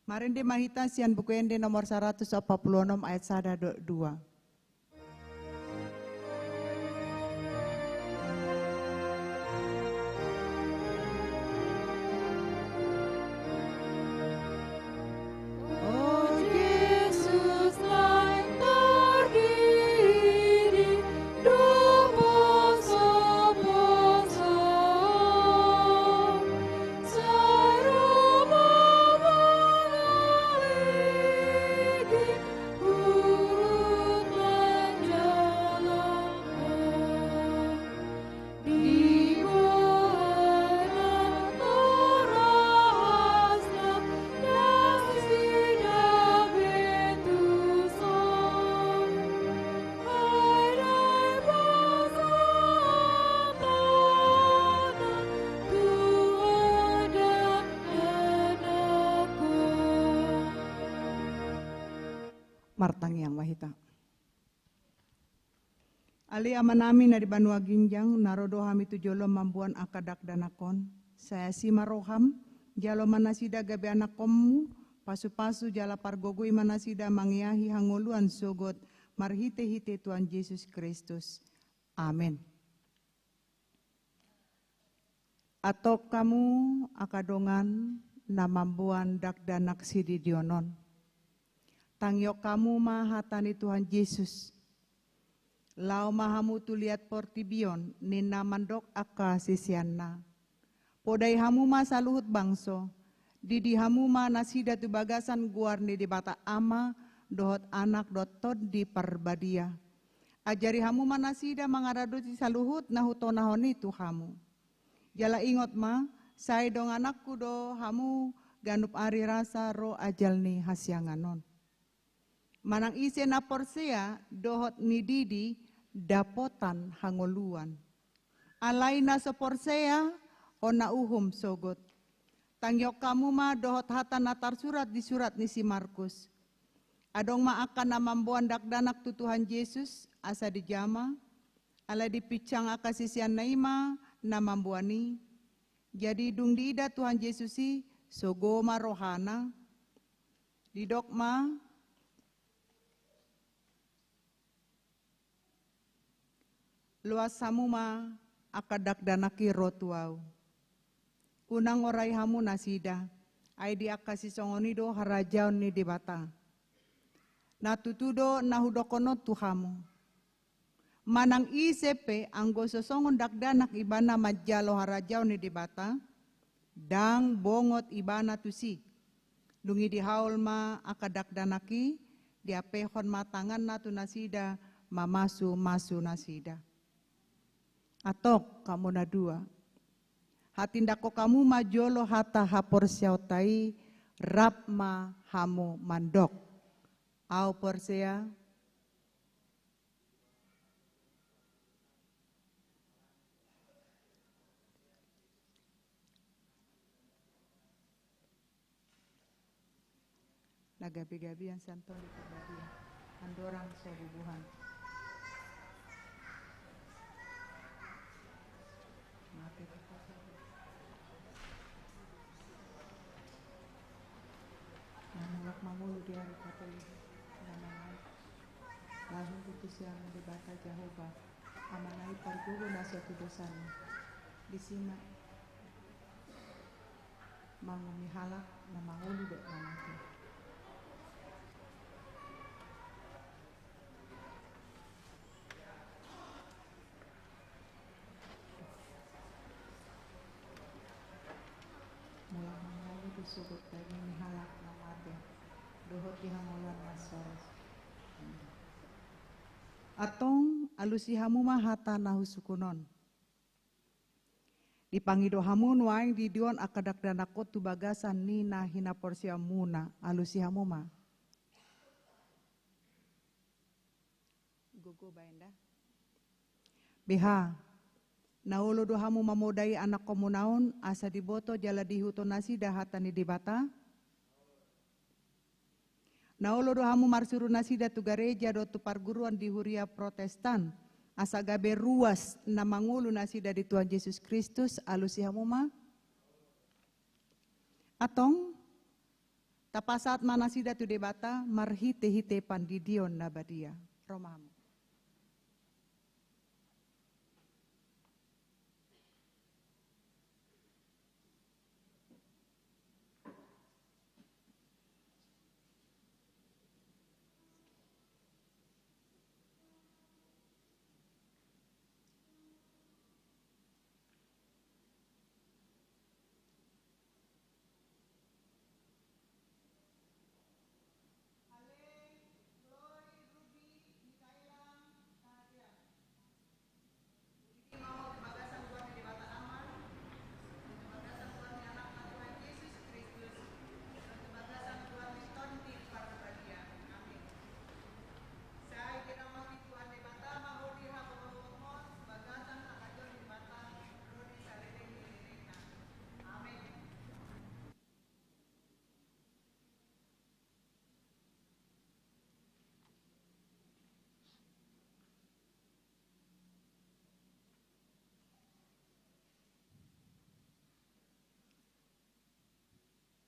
Marende ma hita sian Buku Ende nomor saratus opat pulu onom ayat sada dohot dua. Martangiang ma hita. Ale Amanami na di banua ginjang, na ro do hami tu jolo mamboan angka dakdanak on. Sai asi ma roham, jalo ma nasida gabe anakkonmu, pasu-pasu jala pargogoi ma nasida mangeahi hangoluan sogot marhite-hite Tuhan Jesus Kristus. Amen. Antong hamu angka dongan na mamboan dakdanak sididion on. Tangihon hamu ma hata ni Tuhan Jesus. Laho ma hamu tu liat portibi on, ninna mandok angka siseanna. Podai hamu ma saluhut bangso, didi hamu ma nasida tu bagasan goar ni Debata Ama, dohot Anak dohot Tondi Parbadia. Ajari hamu ma nasida mangaradoti saluhut na hutonahon i tu hamu. Jala ingot ma, sai dongananku do hamu ganup ari rasa ro ajal ni hasiangan on. Manang ise na porsea dohot nididi dapotan hangoluan. Alai na so porsea hona uhum sogot. Tangihon hamu ma dohot hata na tarsurat di surat ni si Markus. Adong ma angka na mamboan dakdanak tu Tuhan Jesus asa dijama, alai dipinsang angka siseanna i ma na mamboan i. Jadi dung diida Tuhan Jesus i, sogo ma rohana. Didok ma, loas hamu ma angka dakdanak i ro tu ahu. Unang orai hamu nasida, ai di angka sisongon i do harajaon ni Debata. Na tutu do na hudokkon on tu hamu. Manang ise pe anggo so songon dakdanak ibana manjalo harajaon ni Debata, ndang bongot ibana tusi. Dung i dihaol ma angka dakdanak i, diampehon ma tanganna tu nasida, mamasu-masu nasida. Antong hamu na dua. Hatindanghon hamu ma jolo hata haporseaonta i, rap ma hamu mandok. Ahu porsea. Na gabe-gabean sian Tondi Parbadia, andorang so bubuhan. Mate. Na mulak mangolu di ari patoluhon, na mangae. Laho tu siamun Debata Jahowa, Amana i pargogo na so tudosan i. Disi ma manguhumi halak na mangolu dohot na mate. Mulak mangolu di sogot daging ni halak na mate, dohot di hangoluan na soros. Antong alusi hamu ma hata na husungkun on. Dipangido hamu nuaeng didion angka dakdanak on tu bagasan ni na hinaporseaonmuna, alusi hamu ma. Gogo baen da. Beha, na olo do hamu mamodai anakkonmuna on, asa diboto jala diihuthon nasida hata ni Debata? Na olo do hamu marsuru nasida tu gareja dohot tu parguruan di huria Protestan, asa gabe ruas na mangolu nasida di Tuhan Jesus Kristus. Alusi hamu ma. Antong, tapasahat ma nasida tu Debata marhite-hite pandidion na badia. Ro ma hamu.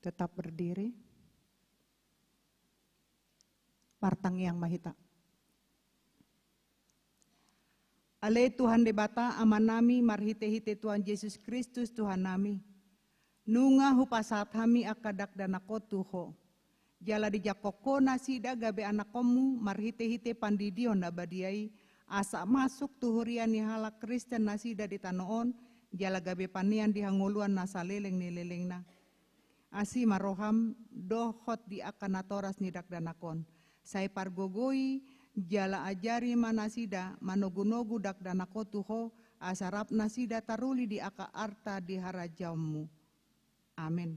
Tetap berdiri. Martangiang ma hita. Ale Tuhan Debata, Amanami, marhite-hite Tuhan Jesus Kristus, Tuhannami, nunga hupasahat hami angka dakdanak on tu Ho. Jala dijangkon Ho nasida gabe anakkonmu marhite-hite pandidion na badia i, asa masuk tu huria ni halak Kristen nasida di tano on, jala gabe panean di hangoluan na saleleng ni lelengna. Asi ma roham dohot di angka natoras ni dakdanak on. Sai pargogoi jala ajari ma nasida manogu-nogu dakdanak on tu Ho, asa rap nasida taruli di angka arta di harajaonmu. Amen.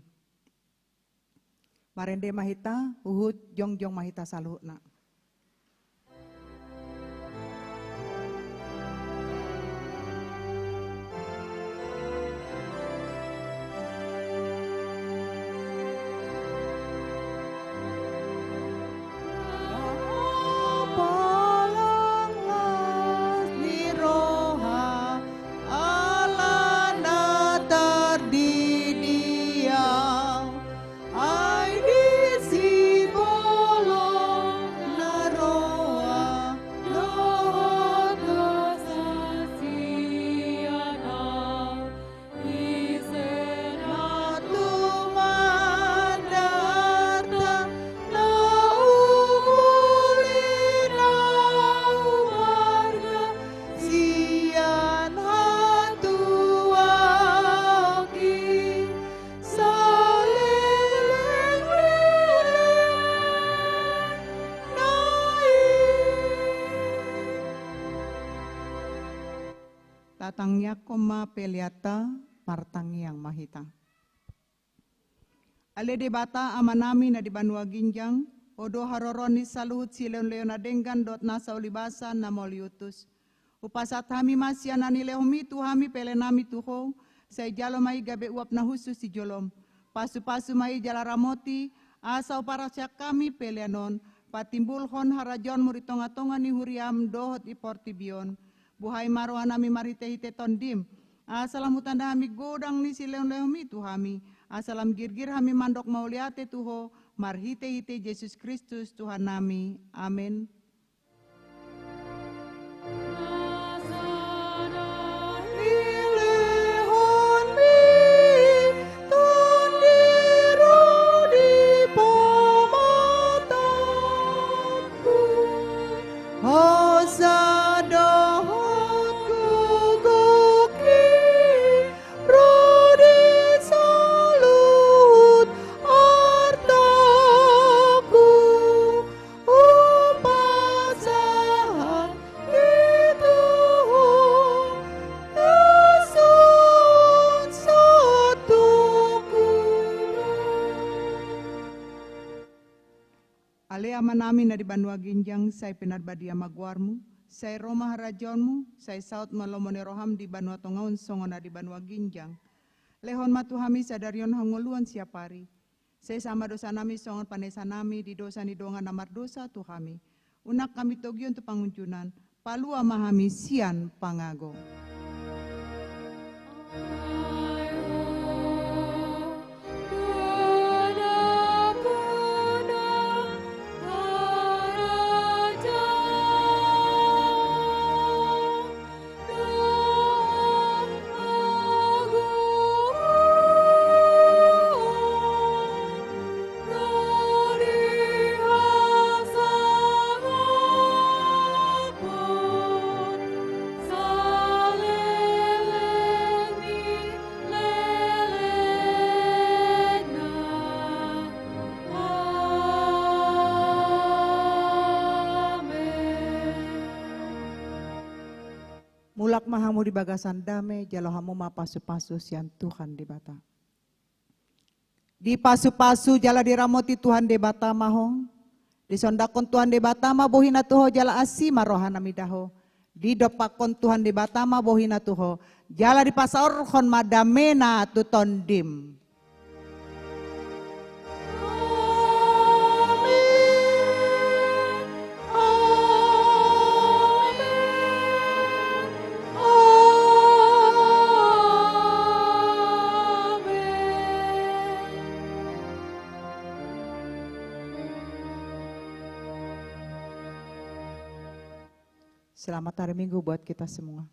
Marende ma hita, huhut jongjong ma hita saluhutna. Ala na tardidi au, ai disi bolon na roa dohot dosa sian au. Ise na tumandangkon na umuli na umarga sian hatuaon i saleleng lelengna i. Tatangiangkon ma peleanta, martangiang ma hita. Ale Debata Amanami na di banua ginjang, Ho do haroroan ni saluhut silehonlehon na denggan dohot nasa ulibasa na mauliutus. Hupasahat hami ma sian na nilehonmi tu hami pelenami tu Ho, sai jalo ma i gabe uap na hushus di jolom. Pasupasu ma i jala ramoti, asa huparsahat hami pelean on patimbulhon harajaonmu di tongatonga ni huriam dohot di portibi on. Buhai ma rohanami marhitehite Tondim, asa lam hutanda hami godang ni silehonlehonmi tu hami, asa lam girgir hami mandok mauliate tu Ho marhitehite Jesus Kristus Tuhannami. Amen. Hupasahat i tu Ho na sun sahat tu ngolu. Ale Amanami na di banua ginjang, sai pinarbadia ma goarmu, sai ro ma harajaonmu, sai saut ma lomo ni roham di banua tonga on songon na di banua ginjang. Lehon ma tu hami sadari on hangoluan siapari. Sesa ma dosanami songon panesanami di dosa ni dongan na mardosa tu hami. Unang hami togion tu pangunjunan, palua ma hami sian pangago. Mulak ma hamu di bagasan dame, jalo hamu ma pasupasu sian Tuhan Debata. Dipasupasu jala diramoti Tuhan Debata ma ho. Disondangkon Tuhan Debata ma bohina tu ho jala asi ma rohana mida ho. Didompakkon Tuhan Debata ma bohina tu ho jala dipasaorhon ma damena tu tondim. Selamat hari Minggu buat kita semua.